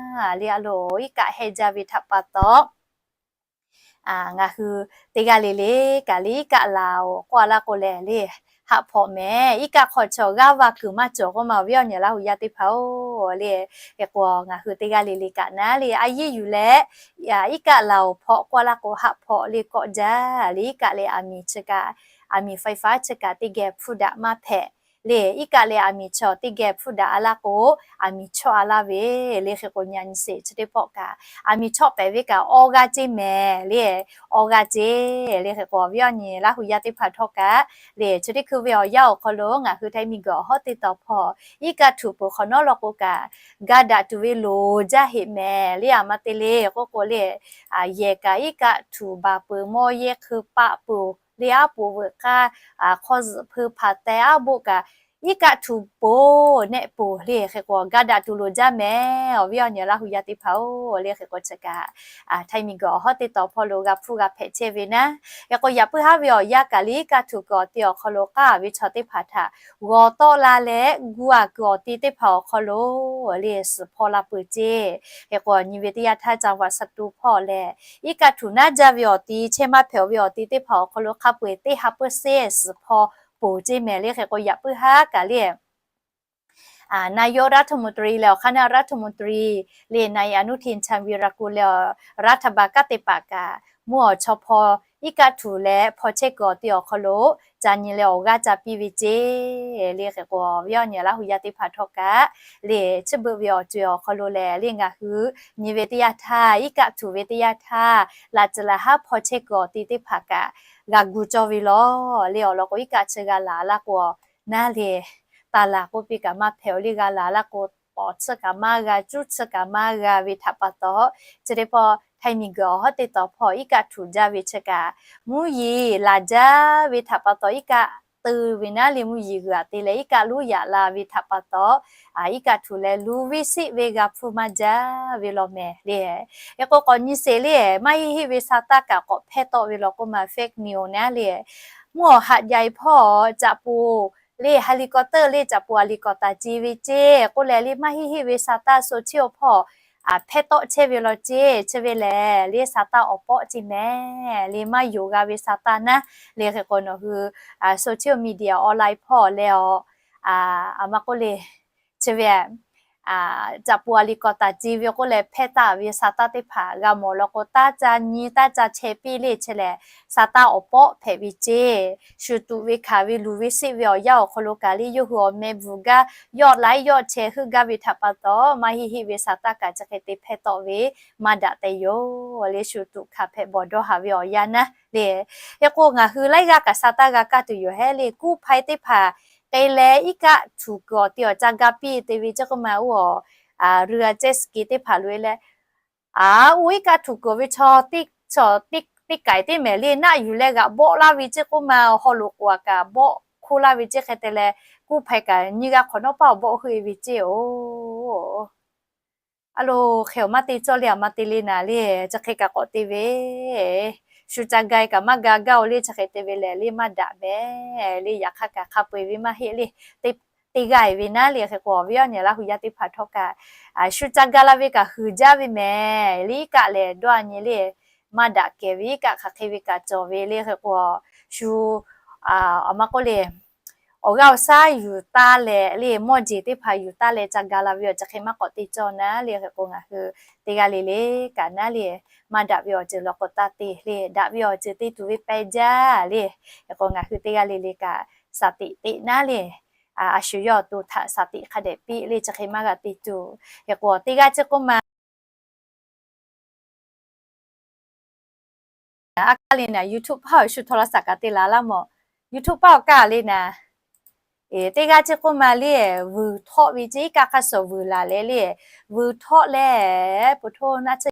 le. A loˍ, iˉ kaˆ heh jaˇ ve htaꞈ pa taw ngaˬ hui teˇ g'aˇ le le kaꞈ le iˉ kaˆ laˬ-oˬ k'oˆ a laˇ k'o lehˬ le, haꞈ hpawꞈ mehˍ. Iˉ kaˆ hk'aw chaw g'aˇ va kuiˬ maˇ cawˬ k'oˆ ma, awˬ viˉ awˬ nyi Laˇ huˍ yaˇ teˇ hpaˍ-oˬ le. Hk'e k'o, ngaˬ hui teˇ g'aˇ le le kaꞈ naˉ le a yiˇ yuˬ leh iˉ kaˆ laˬ-oˬ hpawꞈ k'oˆ a laˇ k'o, haꞈ hpawꞈ le kawˆ jaˇ le. Iˉ kaˆ leh aˬ miˍ chi kaꞈ, aˬ miˍ ไฟฟ้า chi kaꞈ teˇ geh hpfuhˇ daꞈ maˇ hpehꞈ le. Iˉ kaˆ leh aˬ miˍ chaw teˇ geh hpfuhˇ daꞈ a laˇ k'o, aˬ miˍ chawˆ a laˇ ve le. Hk'e k'o, nyi nyi sheˍ chi teˇ pawˆ kaꞈ aˬ miˍ chawˆ pehˍ ve kaꞈ awˇ g'aˇ ceˇ mehˍ le. Awˇ g'aˇ ceˇ le. Hk'e k'o, awˬ viˉ awˬ nyi Laˇ huˍ yaˇ teˇ hpaˍ htawˇ kaꞈ le, chi teˇ hkui ve awˬ yanˇ awˬ hk'aw lo ngaˬ hui Htaiˇ miˬguiˬ awˬ hawˉ teˇ taw hpawˇ iˉ kaˆ htuꞈ peuˬ hk'awꞈ nawˉ law k'o kaꞈ, ga daꞈ tuˬ ve loˍ jaˇ heꞈ mehˍ le. Aˬ ma te le k'oˆ k'o le, yehˬ kaꞈ iˉ kaˆ htuꞈ baˬ peuˬ, mawˇ yehˇ hkui paˆ peuˬ le, aˉ poꞈ veuꞈ k'aˇ, hk'aw zuhꞈ hpeu hpaˍ teh aˉ boˆ kaꞈ iˉ kaˆ htuꞈ poˬ nehˆ poˬ le. Hk'e k'o, ga daꞈ tuˬ loˍ jaˇ mehˍ, awˬ viˉ awˬ nyi Laˇ huˍ yaˇ teˇ hpaˍ-oˬ le. Hk'e k'o, chi kaꞈ Htaiˇ miˬguiˬ awˬ hawˉ teˇ taw hpawˇ lo g'a hpfuhˇ g'a hpehꞈ chehˇ ve naˉ. Hk'e k'o, yaꞈ puiˉ haˉ ve awˬ yanˇ kaꞈ le iˉ kaˆ htuꞈ kuiˬ awˬ ti awˬ hk'aw lo k'aˇ ve chaw teˇ hpaˍ htaꞈ g'aw tawˆ la leh gu a kuiˬ awˬ ti teˇ hpaˍ awˬ hk'aw lo le suhˍ hpawˇ la peuˬ ceˇ. Hk'e k'o, nyi ve teˇ yanˇ htaˇ จังหวัดสตูล hpawˇ lehˬ, iˉ kaˆ htuꞈ naˉ jaˇ ve awˬ ti, chehˇ maˇ hpehꞈ-oˬ ve awˬ ti teˇ hpaˍ awˬ hk'aw lo hk'a peu-eˬ teˇ ha เปอร์เซ็นต์ suhˍ hpawˇ poˬ ceˇ mehˍ le. Hk'e k'o, yaꞈ puiˉ haˉ kaꞈ le นายกรัฐมนตรี leh awˬ คณะรัฐมนตรี le นายอนุทิน ชาญวีรกูล leh awˬ รัฐบาล kaˉ te paˍ kaꞈ mvuhˇ awˬ chaw hpawˇ iˉ kaˆ htuꞈ leh hpaw chehˇ kuiˬ awˬ ti awˬ hk'aw lo ca nyi leh awˬ g'aˇ ca piˇ ve ceˇ le. Hk'e k'o, awˬ viˉ awˬ nyi Laˇ hu yaˇ teˇ hpaˍ htawˇ kaꞈ le, chi beuꞈ ve awˬ co-e awˬ hk'aw lo lehˬ le, ngaˬ hui nyi ve teˇ yanˇ htaˇ, iˉ kaˆ htuꞈ ve teˇ yanˇ htaˇ, laꞈ tcuhˍ laꞈ haˉ hpaw chehˇ kuiˬ awˬ ti teˇ hpaˍ kaꞈ g'a gu cawˇ ve lawˬ le. Awˬ lawn k'o, iˉ kaˆ chi g'a laˬ laˇ k'o naˉ le, taˍ laˬ k'oˆ piˇ kaꞈ maˇ hpehꞈ-oˬ le. G'a laˬ laˇ k'o, tawˍ tsuhˇ kaꞈ maˇ g'a, cuˇ tsuhˇ kaꞈ maˇ g'a ve htaꞈ pa taw, chi teˇ pawˆ Htaiˇ miˬguiˬ awˬ hawˉ teˇ tawˍ hpawˇ iˉ kaˆ htuꞈ jaˇ ve chi kaꞈ, mvuhˇ yeˬ laˬ jaˇ ve htaꞈ pa taw, iˉ kaˆ teu ve naˉ le, mvuhˇ yeˬ g'uiˬ aꞈ te leh iˉ kaˆ lonˉ yaꞈ la ve htaꞈ pa taw, iˉ kaˆ htuꞈ leh luˬ ve siˆ ve g'a hpfuhˇ maˇ jaˇ ve law mehˍ le. Hk'e k'o, k'awꞈ nyi sheˍ le, maˇ heˆ heˆ ve sa taˇ kaꞈ k'awꞈ hpehˇ tawˆ ve law k'oˆ ma, fake news naˉ le, mvuhˇ awˬ haꞈ jaˇ-e hpawˇ caꞈ poˍ le, helicopter le, caꞈ poˍ helicopter ce ve ceˇ k'oˆ leh le, maˇ heˆ heˆ ve sa taˇ so chiˇ awˬ hpawˇ hpehˇ tawˆ chehˇ ve law ceˇ. Chi ve lehˬ le, sa taˇ awˬ pawˆ ceˇ mehˍ le, maˇ yonˍ g'a ve sa taˇ naˉ le. Hk'e k'o, nawˬ hui social media online hpawˇ leh awˬ, aˬ ma k'oˆ le, chi ve caꞈ poˍ helicopter ce ve k'oˆ leh hpehˇ taˍ ve sa taˇ teˇ hpaˍ g'a mawˬ law k'o, taˇ ca nyi taˇ ca chehˇ piˇ le. Chi lehˬ, sa taˇ awˬ pawˆ hpehꞈ ve ceˇ. Shu tuꞈ ve hkanˍ ve luˬ ve siˆ ve awˬ yanˇ awˬ hk'aw lo kaꞈ le, yawˇ hui awˬ meh bvuhˬ gaˇ, yawˆ laiˉ yawˆ chehˇ heuˆ gaˇ ve htaꞈ pa taw, maˇ heˆ heˆ ve sa taˇ kaꞈ chi hk'e te hpehˇ tawˆ ve maˇ daꞈ tehꞈ yoˬ le. Shu tuꞈ hkanˍ hpehꞈ bawˬ dawˇ haˍ ve awˬ yanˇ naˉ le. Hk'e k'o, ngaˬ hui laiˉ g'aˇ kaꞈ sa taˇ g'a kaˇ tuˬ yoˬ hehˉ le. Kuˇ hpaˇ teˇ hpaˍ k'ai leh iˉ kaˆ htuꞈ kuiˬ awˬ ti awˬ ca ga piˇ te ve ceˇ k'oˆ ma, oˇ awˬ ru a ceˇ ke teˇ hpaˍ loꞈ e leh, a, oˇ iˉ kaˆ htuꞈ kuiˬ ve chaw teˇ kaiˍ teˇ mehˍ le, naˆ yuˬ leh g'aꞈ bawˆ laˇ ve ceˇ k'oˆ ma, haw loꞈ k'oˍ aꞈ kaꞈ bawˆ hkoˇ laˇ ve ceˇ. Hk'e te leh, kuˇ hpaˇ kaꞈ nyiˇ g'aˇ hk'awꞈ nawˉ paˇ awˬ bawˆ heuˆ e ve ceˇ-oˬ. A lo, hk'e awˬ maˇ te cawˇ le, aˬ ma te le naˍ le, chi hk'e kaꞈ k'awꞈ te ve, shu ca ga kaꞈ maˇ ga gaˇ-oˬ le. Chi hk'e te ve lehˬ le, maˇ daꞈ mehˍ le. Yaꞈ hk'aˇ kaꞈ hk'a peu-eˬ ve maˇ heˆ le. Teˇ g'aˇ-e ve naˉ le. Hk'e k'o, awˬ viˉ awˬ nyi Laˇ hu yaˇ teˇ hpaˍ htawˇ kaꞈ, shu ca ga la ve kaꞈ huiˍ jaˇ ve mehˍ le. Iˉ kaˆ lehˬ dawˇ a nyi le, maˇ daꞈ kehˬ ve iˉ kaˆ hk'aˬ hk'e ve kaꞈ cawˬ ve le. Hk'e k'o, shu, aˬ ma k'oˆ le, awˬ g'aˇ awˬ shaˉ yuˬ taˇ leh le, mawˇ jeˬ teˇ hpaˍ yuˬ taˇ leh ca ga la ve awˬ ceuˬ hk'e maˇ k'awꞈ te cawˇ naˉ le. Hk'e k'o, ngaˬ hui teˇ g'aˇ le le kaꞈ naˉ le, maˇ daꞈ ve awˬ ceuˬ law k'o taˇ te le. Daꞈ ve awˬ ceuˬ te tuˬ ve pehˬ jaˇ le. Hk'e k'o, ngaˬ hui teˇ g'aˇ le le kaꞈ shaˍ tiꞈ teꞈ naˉ le, a shu yawˇ awˬ to htaꞈ shaˍ tiꞈ hk'a dehꞈ piˇ le, chi hk'e maˇ g'a te tuˬ. Hk'e k'o, teˇ g'aˇ ceˇ k'oˆ ma, a kaˇ le naˍ, YouTube paˇ awˬ shu โทรศัพท์ kaꞈ te la laˇ mawˬ. YouTube paˇ awˬ kaˇ le naˍ, teˇ g'aˇ ceˇ k'oˆ ma le, vuiˬ htawˆ ve ceˇ, iˉ kaˆ hk'aˇ suh vuiˬ laˬ leh le, vuiˬ htawˆ leh, po hto naˆ tsuhˇ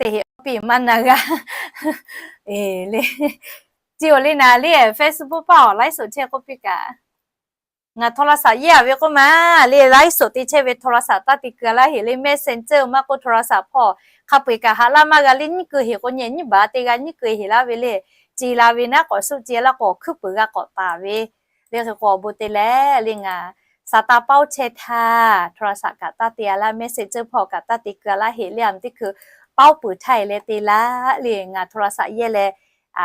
te heꞈ piˇ maˇ na g'a. E le, ceˇ-oˬ le naˍ le, Facebook paˇ awˬ ไลฟ์สด chehˇ k'oˆ piˇ kaꞈ, ngaˬ โทรศัพท์ yehˇ a ve k'oˆ ma le, ไลฟ์สด te chehˇ ve โทรศัพท์ taˇ te keu laˇ heꞈ le, Messenger maˇ k'oˆ โทรศัพท์ hpawˇ hk'a peu-eˬ kaꞈ haꞈ laˇ maˇ g'a le. Nyiˉ keu heꞈ k'o nyi nyiˉ baˬ te g'a nyiˉ keu heꞈ laˇ ve le, ce la ve naˉ k'awꞈ suˆ ce laˇ k'o awˬ hkuiˉ puiˍ g'a k'awꞈ taˍ ve le. Hk'e k'o awˬ bon te leh le ngaˬ sa taˇ paoˇ chehˇ htaˇ โทรศัพท์ kaꞈ taˇ te a laˇ, Messenger hpawˇ kaꞈ taˇ te keu a laˇ heꞈ le, a teˇ hkui paoˇ peuˬ htaˇ e leh te laˇ le, ngaˬ โทรศัพท์ yehˇ leh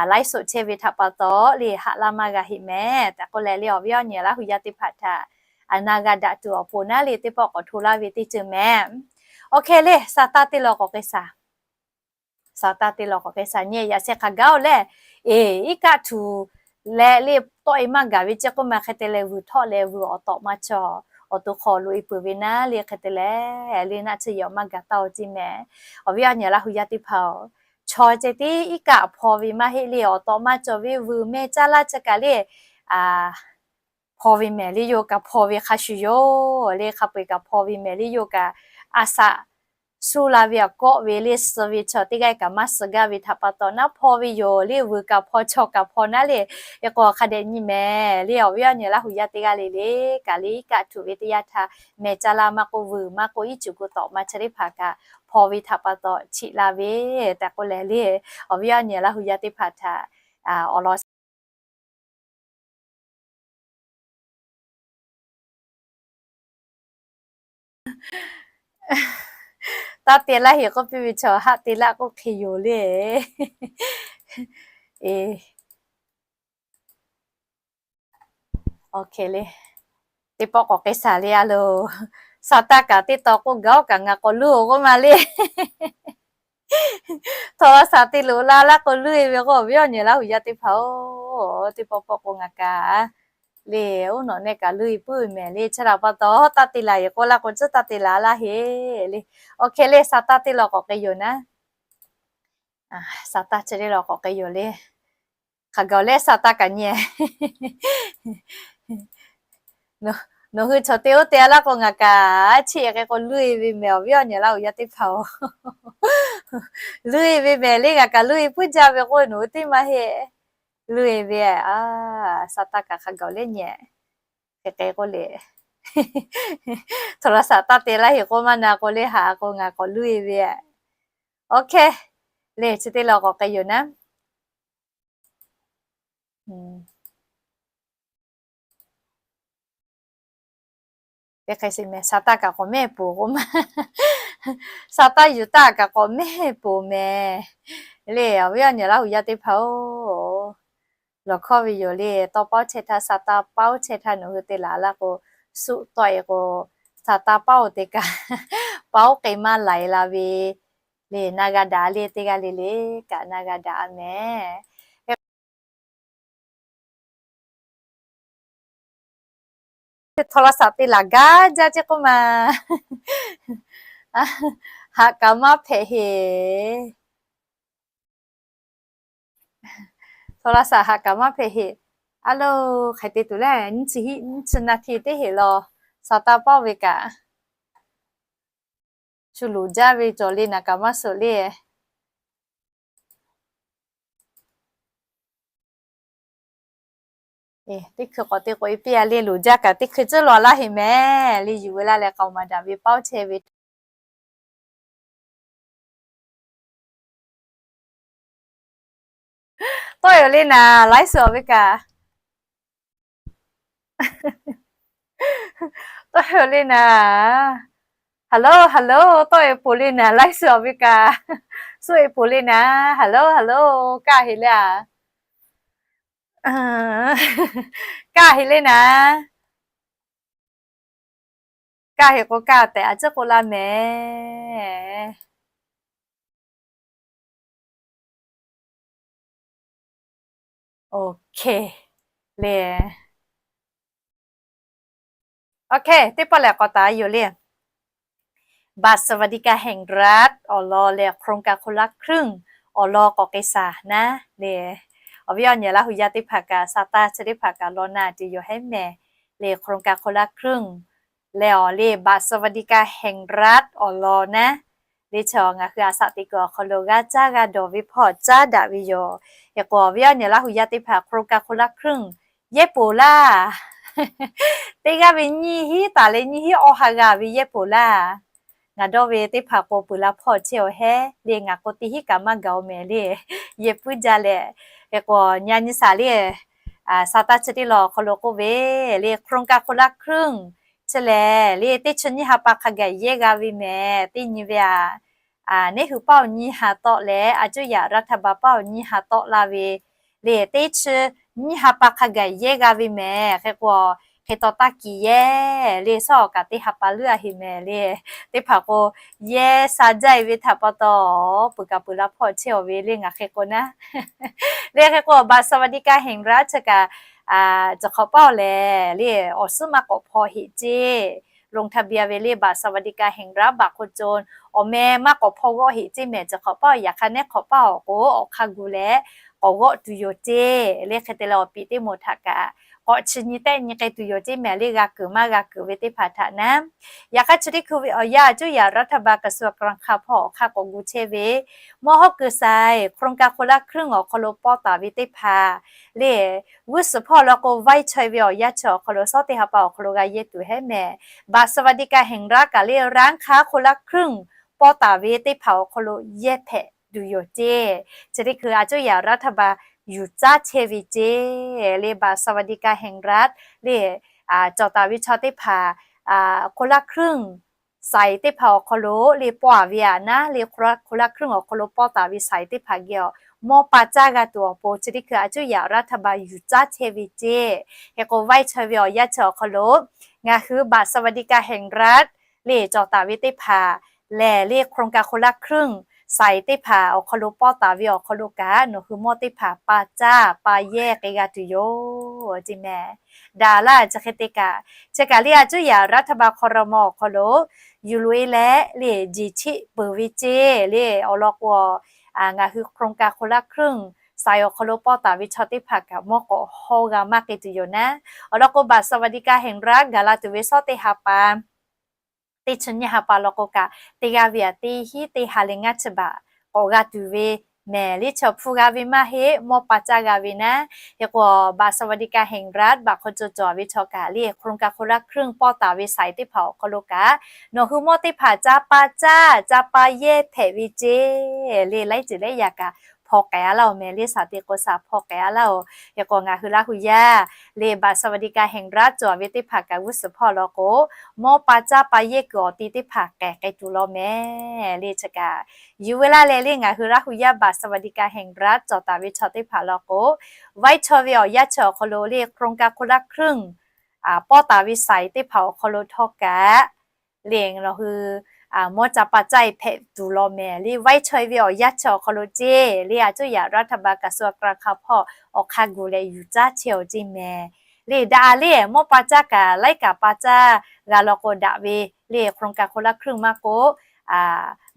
ไลฟ์สด chehˇ ve htaꞈ pa taw le haꞈ laˇ maˇ g'a heꞈ mehˍ tehꞈ k'oˆ leh le, awˬ viˉ awˬ nyi Laˇ hu yaˇ teˇ hpaˍ htaꞈ a na g'a daꞈ tuˬ awˬ pon naˉ le teˇ pawˆ k'awꞈ hto laˇ ve teˇ ceuˬ mehˍ. Awˬ hk'e le, sa taˇ te law k'awꞈ k'ai shaˍ. Sa taˇ te law k'awꞈ k'ai shaˍ nyi. Yaꞈ sheh hk'a gaˇ-oˬ lehˬ, e, iˉ kaˆ htuꞈ leh le tawˆ e maˇ gaˬ ve ceˇ k'oˆ ma, hk'e te leh vuiˬ htawˆ leh vuiˬ awˬ tawꞈ maˇ cawˬ. Awˬ to hk'aw loꞈ e peuˬ ve naˉ le, hk'e te leh le naˆ tsuhˇ yehˬ awˬ maˇ gaˬ taˇ-oˬ ceˇ mehˍ. Awˬ viˉ awˬ nyi Laˇ hu yaˇ teˇ hpaˍ-oˬ, chaw ceh tiˉ iˉ kaˆ hpaw ve maˇ heˆ le, awˬ tawꞈ maˇ cawˬ ve vuiˬ meh caˇ laˇ chi kaꞈ le, a, hpaw ve mehˍ le, yawˇ kaꞈ hpaw ve hk'a shuˍ yoˬ le. Hk'a peu-eˬ kaꞈ hpaw ve mehˍ le, yawˇ kaꞈ a shaꞈ suˇ la ve awˬ kawˆ ve le, suh ve chaw teˇ g'aˇ kaꞈ maˇ suh gaˇ ve htaꞈ pa taw naˉ hpaw ve yoˬ le. Vuiˬ kaꞈ hpaw, chaw kaꞈ hpaw naˉ le. Hk'e k'o hk'a dehꞈ nyi mehˍ le, awˬ viˉ awˬ nyi Laˇ hu yaˇ teˇ g'aˇ le le kaꞈ le iˉ kaˆ htuꞈ ve teˇ yanˇ htaˇ meh caˇ laˇ maˇ k'oˆ, vuiˬ maˇ k'oˆ, iˉ cuˬ gu tawꞈ ma chi teˇ hpaˍ kaꞈ hpaw ve htaꞈ pa taw cheꞈ la ve tehꞈ k'oˆ leh le, awˬ viˉ awˬ nyi Laˇ hu yaˇ teˇ hpaˍ htaꞈ awˬ lawn Taˇ te laˇ heˍ k'oˆ piˇ ve chaw, haˆ te laˇ k'oˆ hk'e yoˬ le. Teˇ pawˆ k'awꞈ k'ai shaˍ le a loˬ. Sa taˇ kaꞈ teˇ taw k'oˆ gaˬ-oˬ kaꞈ ngaˬ k'awꞈ luˇ-oˬ k'oˆ ma le. Htawˇ laˇ shaˍ te loꞈ la laˇ k'o luˇ-e ve k'o, awˬ viˉ awˬ nyi Laˇ huˍ yaˇ teˇ hpaˍ-oˬ, teˇ pawˆ pawˆ k'o ngaˬ kaꞈ le, oˇ nawˬ nehˆ kaꞈ luˇ-e puiˉ ve mehˍ le. Chi htaꞈ pa taw taˇ te laˬ yeˬ k'oˆ laˇ k'o, tcuhˉ taˇ te laˬ laˇ heˍ le. Awˬ hk'e le, sa taˇ teˇ law k'awꞈ k'ai yoˬ naˉ. Sa taˇ chi teˇ law k'awꞈ k'ai yoˬ le. Hk'aˬ gaˬ leh sa taˇ kaꞈ nyi. Nawˬ hui chaw teˇ oˇ te a laˇ k'o ngaˬ kaꞈ chiˇ-e k'ai k'o luˇ-e ve mehˍ, awˬ viˉ awˬ nyi Laˇ huˍ yaˇ teˇ hpaˍ-oˬ. Luˇ-e ve mehˍ le, ngaˬ kaꞈ luˇ-e puiˉ jaˇ ve k'o nawˬ hui teˇ maˇ heˆ. Luˇ-e ve, sa taˇ kaꞈ hk'aˬ gaˬ leh nyi. Hk'e k'ai k'oˆ le, htawˇ laˇ shaˍ taˇ te laˇ heˍ k'oˆ maˇ na k'o le, haꞈ k'o ngaˬ k'awꞈ luˇ-e ve. Awˬ hk'e le, chi teˇ law k'awꞈ k'ai yoˬ naˉ. Teˇ hk'e sheˍ mehˍ, sa taˇ kaꞈ k'awꞈ mehˆ poˬ k'oˆ ma. Sa taˇ yuˬ taˇ kaꞈ k'awꞈ mehˆ poˬ mehˍ le. Awˬ viˉ awˬ nyi Laˇ huˍ yaˇ teˇ hpaˍ-oˬ, lawˬ hkawˇ ve yoˬ le. Tawˇ paoˉ chehˇ htaˇ, sa taˇ paoˉ chehˇ htaˇ nawˬ hui te laˬ laˇ k'o, suˆ tawˆ-e k'o, sa taˇ paoˉ-oˬ te kaꞈ paoˉ k'ai maˇ laiˬ la ve le. Na g'a daꞈ le, teˇ g'aˇ le le kaꞈ na g'a daꞈ mehˍ. Htawˇ laˇ shaˍ te laˬ gaˇ jaˇ ceˇ k'oˆ ma. Haꞈ kaꞈ maˇ hpehꞈ heˍ. Htawˇ laˇ shaˍ haꞈ kaꞈ maˇ hpehꞈ heˍ. A loˬ, hk'aˬ hk'e te tuˬ le, nyiˇ chi hiˆ nyiˇ chi naˍ htiˇ teˇ heˍ law, sa taˇ paoˉ ve kaꞈ shu loˍ jaˇ ve cawˬ le, naˍ kaꞈ maˇ suhˍ le. Teˇ hkui k'awꞈ te k'oꞈ-e piˇ-a le, loˍ jaˇ kaꞈ teˇ hkui tcuhˉ law laˇ heˍ mehˍ le. Yuˬ ve laˇ leh k'aoˍ maˍ daꞈ ve paoˉ chehˇ ve tawˆ-e-oˬ le naˍ, laiˉ suhˍ ve kaꞈ tawˆ-e-oˬ le naˍ. Hello, hello, tawˆ-e poˬ le naˍ, laiˉ suhˍ ve kaꞈ suhˆ-e poˬ le naˍ. Hello, hello, kaˇ heˍ le a. Kaˇ heˍ le naˍ. Kaˇ heˍ k'o kaˇ tehꞈ a ciˉ k'oˆ laˇ mehˍ. Oˇ hk'e le. Oˇ hk'e teˇ pawˆ lehˬ k'awꞈ taˍ yoˬ le. บัตรสวัสดิการแห่งรัฐ awˬ lawn leh โครงการคนละครึ่ง awˬ lawn k'awꞈ k'ai shaˍ naˉ le. Awˬ viˉ awˬ nyi Laˇ huˍ yaˇ teˇ hpaˍ kaꞈ, sa taˇ chi teˇ hpaˍ kaꞈ law na tuˬ yoˬ hehˉ mehˍ le. โครงการคนละครึ่ง leh awˬ le บัตรสวัสดิการแห่งรัฐ awˬ lawn naˉ le. Chi ngaˬ hui a shaꞈ teꞈ kuiˬ awˬ hk'aw lo g'a caˇ g'a dawˬ ve hpawˇ caˉ daꞈ ve yoˬ. Hk'e k'o awˬ viˉ awˬ nyi Laˇ huˍ yaˇ teˇ hpaˍ โครงการคนละครึ่ง yehˇ poˬ laˇ. Teˇ g'aˇ ve nyiˇ hinˉ taˍ leh nyiˇ hinˉ awˇ ha g'a ve yehˇ poˬ laˇ. Ngaˬ dawˇ ve teˇ hpaˍ k'o peuˬ la hpawˇ chehˇ-oˬ hehˉ le. Ngaˬ k'o teˇ hinˉ kaꞈ maˇ gaˬ-oˬ mehˍ le. Yehˇ puiˉ jaˇ leh, hk'e k'o nyi a nyi shaˍ le. Sa taˇ chi teˇ law awˬ hk'aw lo k'oˆ ve le, โครงการคนละครึ่ง chi lehˬ le, teˇ chi nyiˇ ha pa hk'a gaˬ yehˇ g'a ve mehˍ. Teˇ nyi ve a, neˇ hui paˇ awˬ nyi ha tawˆ leh a cuˇ yaꞈ รัฐบาล paˇ awˬ nyi ha tawˆ la ve le, teˇ chi nyiˇ ha pa hk'a gaˬ yehˇ g'a ve mehˍ. Hk'e k'o, hk'e taw taˇ kiˬ yehˇ le, shawˉ awˬ kaꞈ teˇ ha pa leuˉ a heˍ mehˍ le. Teˇ hpaˍ k'o, yehˇ sha jaˇ-e ve htaꞈ pa taw, peuˬ kaꞈ peuˬ la hpawˇ chehˇ-oˬ ve le, ngaˬ hk'e k'o naˉ. Le hk'e k'o บัตรสวัสดิการแห่งรัฐ chi kaꞈ chi hk'awꞈ paˇ-oˬ lehˬ le, awˬ suhˉ maˇ k'awꞈ hpaw heˆ ceˇ. ลงทะเบียน ve le, บัตรสวัสดิการแห่งรัฐ บัตรคนจน awˬ meh maˇ k'awꞈ hpaw g'awˆ heˆ ceˇ mehˍ. Chi hk'awꞈ paˇ-oˬ, yaꞈ hk'aˇ neˉ hk'awꞈ paˇ awˬ k'o, awˬ hk'aˇ gu leh k'awꞈ g'awˆ tuˬ yoˬ ceˇ le. Hk'e te leh awˬ piˍ teˇ moˍ htaꞈ kaꞈ k'awꞈ chi nyi tehˆ nyi k'ai tuˬ yoˬ ceˇ mehˍ le, g'a keunˍ maˇ g'a keunˍ ve teˇ hpaˍ htaꞈ naˉ. Yaꞈ hk'aˇ chi teˇ hkui ve awˬ yanˇ a cuˇ yaꞈ รัฐบาล กระทรวงการคลัง hpawˇ awˬ hk'aˇ k'awꞈ gu chehˇ ve ม.หก เกษตร โครงการคนละครึ่ง awˬ hk'aw lo pawˇ taˍ ve teˇ hpaˍ le, g'uˇ suhˍ hpawˇ law k'o ไว้ใจ ve awˬ yanˇ chi awˬ hk'aw lo shawˉ teˇ ha pa awˬ hk'aw lo g'a yehˇ tuˬ hehˉ mehˍ. บัตรสวัสดิการแห่งรัฐ kaꞈ le, ร้านค้าคนละครึ่ง pawˇ taˍ ve teˇ hpaˍ awˬ hk'aw lo yehˇ hpehꞈ tuˬ yoˬ ceˇ. Chi teˇ hkui a cuˇ yaꞈ รัฐบาล yuˬ caˇ chehˇ ve ceˇ le, บัตรสวัสดิการแห่งรัฐ le, cawˬ taˍ ve chaw teˇ hpaˍ คนละครึ่ง saiˍ teˇ hpaˍ awˬ hk'aw lo le pawˆ-a ve aꞈ naˉ le, คนละครึ่ง awˬ hk'aw lo pawˆ taˍ ve saiˍ teˇ hpaˍ geh awˬ mawˇ pa caˇ g'a tuˬ awˬ pon chi teˇ hkui a cuˇ yaꞈ รัฐบาล yuˬ caˇ chehˇ ve ceˇ. Hk'e k'o vaiˇ chaweh ve awˬ yanˇ chi awˬ hk'aw lo ngaˬ hui บัตรสวัสดิการแห่งรัฐ le cawˬ taˍ ve teˇ hpaˍ lehˬ le โครงการคนละครึ่ง saiˍ teˇ hpaˍ awˬ hk'aw lo pawˆ taˍ ve awˬ hk'aw lo kaꞈ nawˬ hui mawˇ teˇ hpaˍ pa caˇ pa yehˇ k'ai g'a tuˬ yoˬ ceˇ mehˍ. Daꞈ laˇ chi hk'e te kaꞈ, chi kaꞈ le a cuˇ yaꞈ รัฐบาล ครม. awˬ hk'aw lo yuˬ loꞈ-e leh le jeˬ cheˆ peuˬ ve ceˇ le awˬ lawn k'o, ngaˬ hui โครงการคนละครึ่ง saiˍ awˬ hk'aw lo pawˆ taˍ ve chaw teˇ hpaˍ kaꞈ mawˇ k'awꞈ hawˇ g'a maˇ k'ai tuˬ yoˬ naˉ. Awˬ lawn k'o บัตรสวัสดิการแห่งรัฐ gaˬ la tuˬ ve shawˉ teˇ ha pa teˇ chi nyiˇ ha pa law k'o kaꞈ, teˇ g'aˇ ve aꞈ teˇ hinˉ teˇ ha leh ngaˇ chi baꞈ k'awꞈ g'a tuˬ ve mehˍ. Le chi awˬ hpu g'a ve maˇ heˆ, mawˇ pa caˇ g'a ve naˉ. Hk'e k'o บัตรสวัสดิการแห่งรัฐ baꞈ hk'aw cawˬ cawˬ ve chaw kaꞈ le โครงการคนละครึ่ง pawˆ taˍ ve saiˍ teˇ hpaˍ awˬ hk'aw lo kaꞈ nawˬ hui mawˇ teˇ hpaˍ ca pa caˇ ca pa yehˇ hpehꞈ ve ceˇ le laiˉ ceuˬ laiˉ yaꞈ kaꞈ hpaw k'ai-a laˇ-oˬ mehˍ. Le shaˍ te k'o shaˍ hpaw k'ai-a laˇ-oˬ. Hk'e k'o ngaˬ hui Laˇ hu yaˇ le บัตรสวัสดิการแห่งรัฐ cawˬ ve teˇ hpaˍ kaꞈ g'uˇ suhˍ hpawˇ law k'o, mawˇ pa caˇ pa yehˇ kuiˬ awˬ ti teˇ hpaˍ k'ehˬ k'ai tuˬ law mehˍ. Le chi kaꞈ yuˬ ve laˇ leh le ngaˬ hui Laˇ hu yaˇ บัตรสวัสดิการแห่งรัฐ cawˬ taˍ ve chaw teˇ hpaˍ law k'o, vaiˇ chaweh ve awˬ yanˇ chi awˬ hk'aw lo le โครงการคนละครึ่ง pawˆ taˍ ve saiˍ teˇ hpaˍ awˬ hk'aw lo htawˇ kaꞈ le nawˬ hui mawˇ ca pa caˇ-e hpehꞈ tuˬ law mehˍ. Le vaiˇ chaweh ve awˬ yanˇ chi awˬ hk'aw lo ceˇ le a cuˇ yaꞈ รัฐบาล กระทรวงการคลัง hpawˇ awˬ hk'a gu leh yuˬ caˇ chehˇ-oˬ ceˇ mehˍ. Le daꞈ le mawˇ pa caˇ kaꞈ laiˉ kaꞈ pa caˇ g'a law k'o daꞈ ve le โครงการคนละครึ่ง maˇ k'o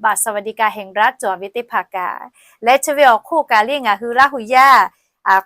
บัตรสวัสดิการแห่งรัฐ cawˬ ve teˇ hpaˍ kaꞈ leh chi ve awˬ hk'oˆ kaꞈ le ngaˬ hui Laˇ hu yaˇ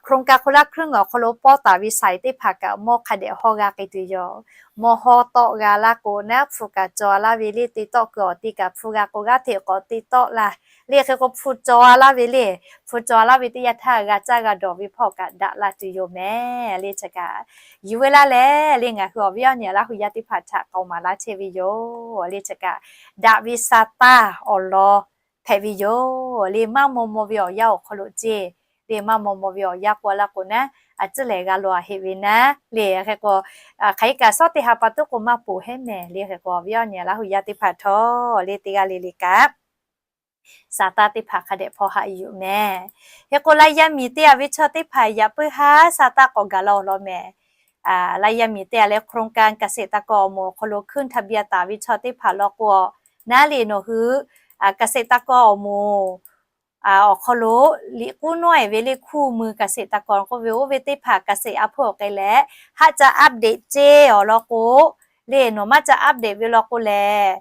โครงการคนละครึ่ง awˬ hk'aw lo pawˆ taˍ ve saiˍ teˇ hpaˍ kaꞈ mawˇ hk'a dehꞈ hawˇ g'a k'ai tuˬ yoˬ. Mawˇ hawˇ tawˆ g'a laˇ k'o naˉ hpu kaꞈ caw-a laˇ ve le te tawˆ kuiˬ awˬ ti kaꞈ hpu g'a k'o g'aˇ hteꞈ k'awꞈ te tawˆ la. Le hk'e k'o hpu caw-a laˇ ve le, hpu caw-a laˇ ve teˇ yanˇ htaˇ g'a caˇ g'a dawˬ ve hpawˇ kaꞈ daꞈ la tuˬ yoˬ mehˍ. Le chi kaꞈ yuˬ ve laˇ leh le ngaˬ hui awˬ viˉ awˬ nyi Laˇ hu yaˇ teˇ hpaˍ htaꞈ k'aoˍ maˍ laˇ chehˇ ve yoˬ. Le chi kaꞈ daꞈ ve sa taˇ awˬ lawn hpehꞈ ve yoˬ. Le maˇ maw maw ve awˬ yanˇ awˬ hk'aw lo ceˇ. Le maˇ maw maw ve awˬ yanˇ k'oˆ laˇ k'o naˉ, a ciˉ lehˬ g'a loꞈ-a heˆ ve naˉ. Le hk'e k'o hk'aˬ hk'e kaꞈ shawˉ teˇ ha pa tuˉ k'o maˇ poˬ heˆ mehˍ. Le hk'e k'o awˬ viˉ awˬ nyi Laˇ hu yaˇ teˇ hpaˍ htawˇ le teˇ g'aˇ le le kaꞈ sa taˇ teˇ hpaˍ hk'a dehꞈ hpaw haꞈ yuˬ mehˍ. Hk'e k'o Laˇ yaˇ miˬ teˇ g'aˇ ve chaw teˇ hpaˍ yaꞈ puiˉ haˉ sa taˇ k'awꞈ gaˬ la awˬ lawn mehˍ. Laˇ yaˇ miˬ teˇ g'aˇ leh โครงการเกษตรกร awˬ moˍ awˬ hk'aw lo ขึ้นทะเบียน taˍ ve chaw teˇ hpaˍ law k'o, naˉ le nawˬ hui เกษตรกร awˬ moˍ awˬ hk'aw lo liꞈ k'uˉ nawˉ-e ve le คู่มือเกษตรกร k'oˆ ve oˇ ve teˇ hpaˍ เกษตร a hpu awˬ k'ai leh haˆ ca update ceˇ awˬ lawn k'o, le nawˬ maˇ ca update ve law k'o lehˬ,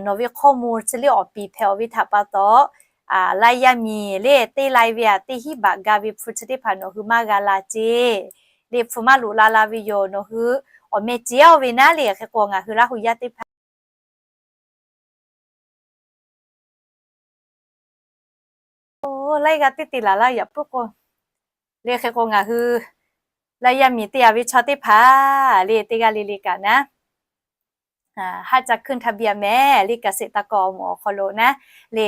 nawˬ ve ข้อมูล chi le awˬ piˍ hpehꞈ-oˬ ve htaꞈ pa taw, Laˇ yaˇ miˬ le teˇ lai ve aꞈ teˇ hinˉ baꞈ ga ve hpu chi teˇ hpaˍ nawˬ hui maˇ g'a la ceˇ. Le hpu maˇ loꞈ la la ve yoˬ. Nawˬ hui awˬ meh ceˇ-oˬ ve naˉ le hk'e k'o ngaˬ hui Laˇ hu yaˇ teˇ hpaˍ laiˉ g'aˇ teˇ te laˬ laˇ yaꞈ puiˉ k'o, le hk'e k'o ngaˬ hui Laˇ yaˇ miˬ teˇ g'aˇ ve chaw teˇ hpaˍ le teˇ g'aˇ le le kaꞈ naˉ, haˆ ca ขึ้นทะเบียน mehˍ le เกษตรกร awˬ moˍ awˬ hk'aw lo naˉ le,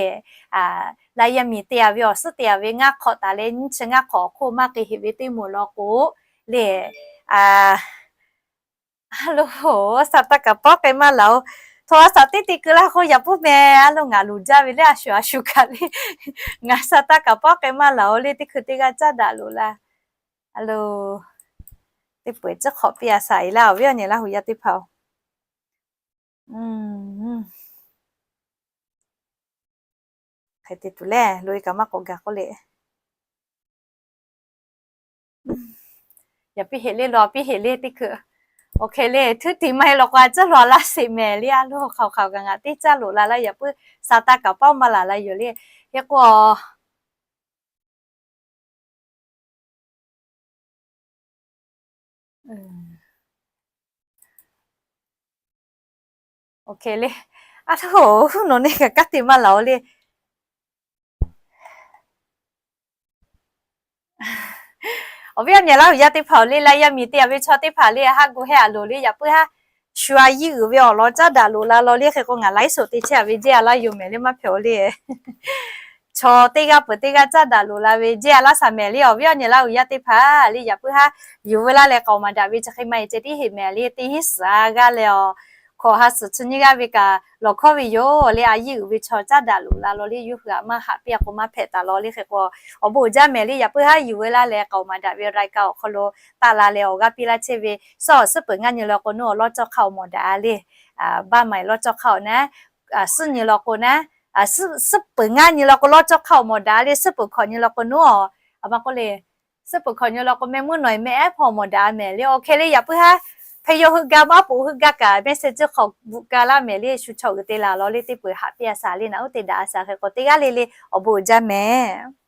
Laˇ yaˇ miˬ teˇ g'aˇ ve awˬ suhˉ teˇ g'aˇ ve ngaˇ hk'awꞈ taˍ leh nyiˇ chi ngaˇ hk'awꞈ awˬ hk'oˆ maˇ k'ai heˆ ve teˇ moˍ law k'o, le a lo, sa taˇ kaꞈ pawˆ k'ai maˇ laˬ-oˬ. Hto a saˍ teˇ te keu laˇ k'o yaꞈ puiˉ mehˍ. A lo ngaˬ loˍ jaˇ ve le a shuˍ a shuˍ kaꞈ le, ngaˬ sa taˇ kaꞈ pawˆ k'ai maˇ laˬ-oˬ le teˇ hkui teˇ g'aˇ caˉ daꞈ loꞈ la. A lo, teˇ peuˬ ciˉ hk'awꞈ piˇ a saˍ e laˇ awˬ viˉ awˬ nyi Laˇ hu yaˇ teˇ hpaˍ-oˬ. Hk'e te tuˬ le loꞈ-e kaꞈ maˇ k'awꞈ gaˬ k'oˆ le. Yaꞈ piˇ heˆ le law piˇ heˆ le teˇ hkui. Oˇ hk'e le htuˉ tiˍ maˇ heˆ law k'o a ciˉ law laˇ sheˍ mehˍ le a lo hk'aoˍ hk'aoˍ kaꞈ ngaˬ teˇ caˇ loꞈ la laˇ yaꞈ puiˉ sa taˇ kaꞈ pawˆ maˇ laˬ la yoˬ le. Hk'e k'o Oˇ hk'e le, a lo, nawˬ neˇ kaꞈ kanˉ te maˇ laˬ-oˬ le. Awˬ viˉ awˬ nyi Laˇ hu yaˇ teˇ hpaˍ-oˬ le, Laˇ yaˇ miˬ teˇ g'aˇ ve chaw teˇ hpaˍ le haˆ gu hehˇ a loˍ le yaꞈ puiˉ haˉ shu a yiˇ uiˍ ve awˬ lawn caˉ daꞈ loꞈ la law le hk'e k'o ngaˬ laiˉ soˍ te chehˇ a ve jehˇ a laˇ yoˬ mehˍ le maˇ hpehꞈ-oˬ le. Chaw teˇ g'aˇ peuˬ teˇ g'aˇ caˉ daꞈ loꞈ la ve jehˇ a laˇ shaˍ mehˍ le awˬ viˉ awˬ nyi Laˇ hu yaˇ teˇ hpaˍ le yaꞈ puiˉ haˉ yuˬ veu laˇ leh k'aoˍ maˍ daꞈ ve chi hk'e maˇ heˆ ceh tiˉ heˆ mehˍ le teˇ hinˉ suhˍ a g'aˇ leh awˬ hkawꞈ ha suhˍ chi nyiˇ g'aˇ ve kaꞈ lawˬ hkawˇ ve yoˬ le. A yiˇ uiˍ ve chaw caˉ daꞈ loꞈ la law le, yawˇ hui aꞈ maˇ haꞈ piˇ a k'o maˇ hpehꞈ taˍ law le. Hk'e k'o, awˬ bon uiˍ jaˇ mehˍ le. Yaꞈ puiˉ haˉ yuˬ ve laˇ leh k'aoˍ maˍ daꞈ ve raiˍ kaꞈ awˬ hk'aw lo taˆ la leh awˬ g'aˇ piˇ laˇ chehˇ ve, suhˉ awˬ suhˉ peuˬ ngaˇ nyi law k'o, nawˬ hui awˬ lawˇ cawˇ hk'aˇ awˬ mawˬ daꞈ a le. Baˆ maˍ lawˇ cawˇ hk'aˇ awˬ naˉ, suhˉ nyi law k'o naˉ, suhˉ peuˬ ngaˇ nyi law k'o lawˇ cawˇ hk'aˇ awˬ mawˬ daꞈ a le. Suhˉ peuˬ hkawꞈ nyi law k'o nawˬ hui, a ma k'oˆ le, suhˉ peuˬ hkawꞈ nyi law k'o mehˆ muˉ nawˬ e mehˆ ehˉ hpawˇ mawˬ daꞈ a mehˍ le. Awˬ hk'e le, yaꞈ puiˉ haˉ hpeh yaw hui ga maˇ poꞈ hui ga kaꞈ mehˆ shehˍ tcuhˉ hk'awꞈ bvuhꞈ ka laˇ mehˍ le. Shu chaw uiˍ te laˬ law le, teˇ peuˬ haꞈ piˇ a shaˍ le. Naꞈ uˉ te daꞈ a shaˍ. Hk'e k'o teˇ g'aˇ le le awˬ bon uiˍ jaˇ mehˍ.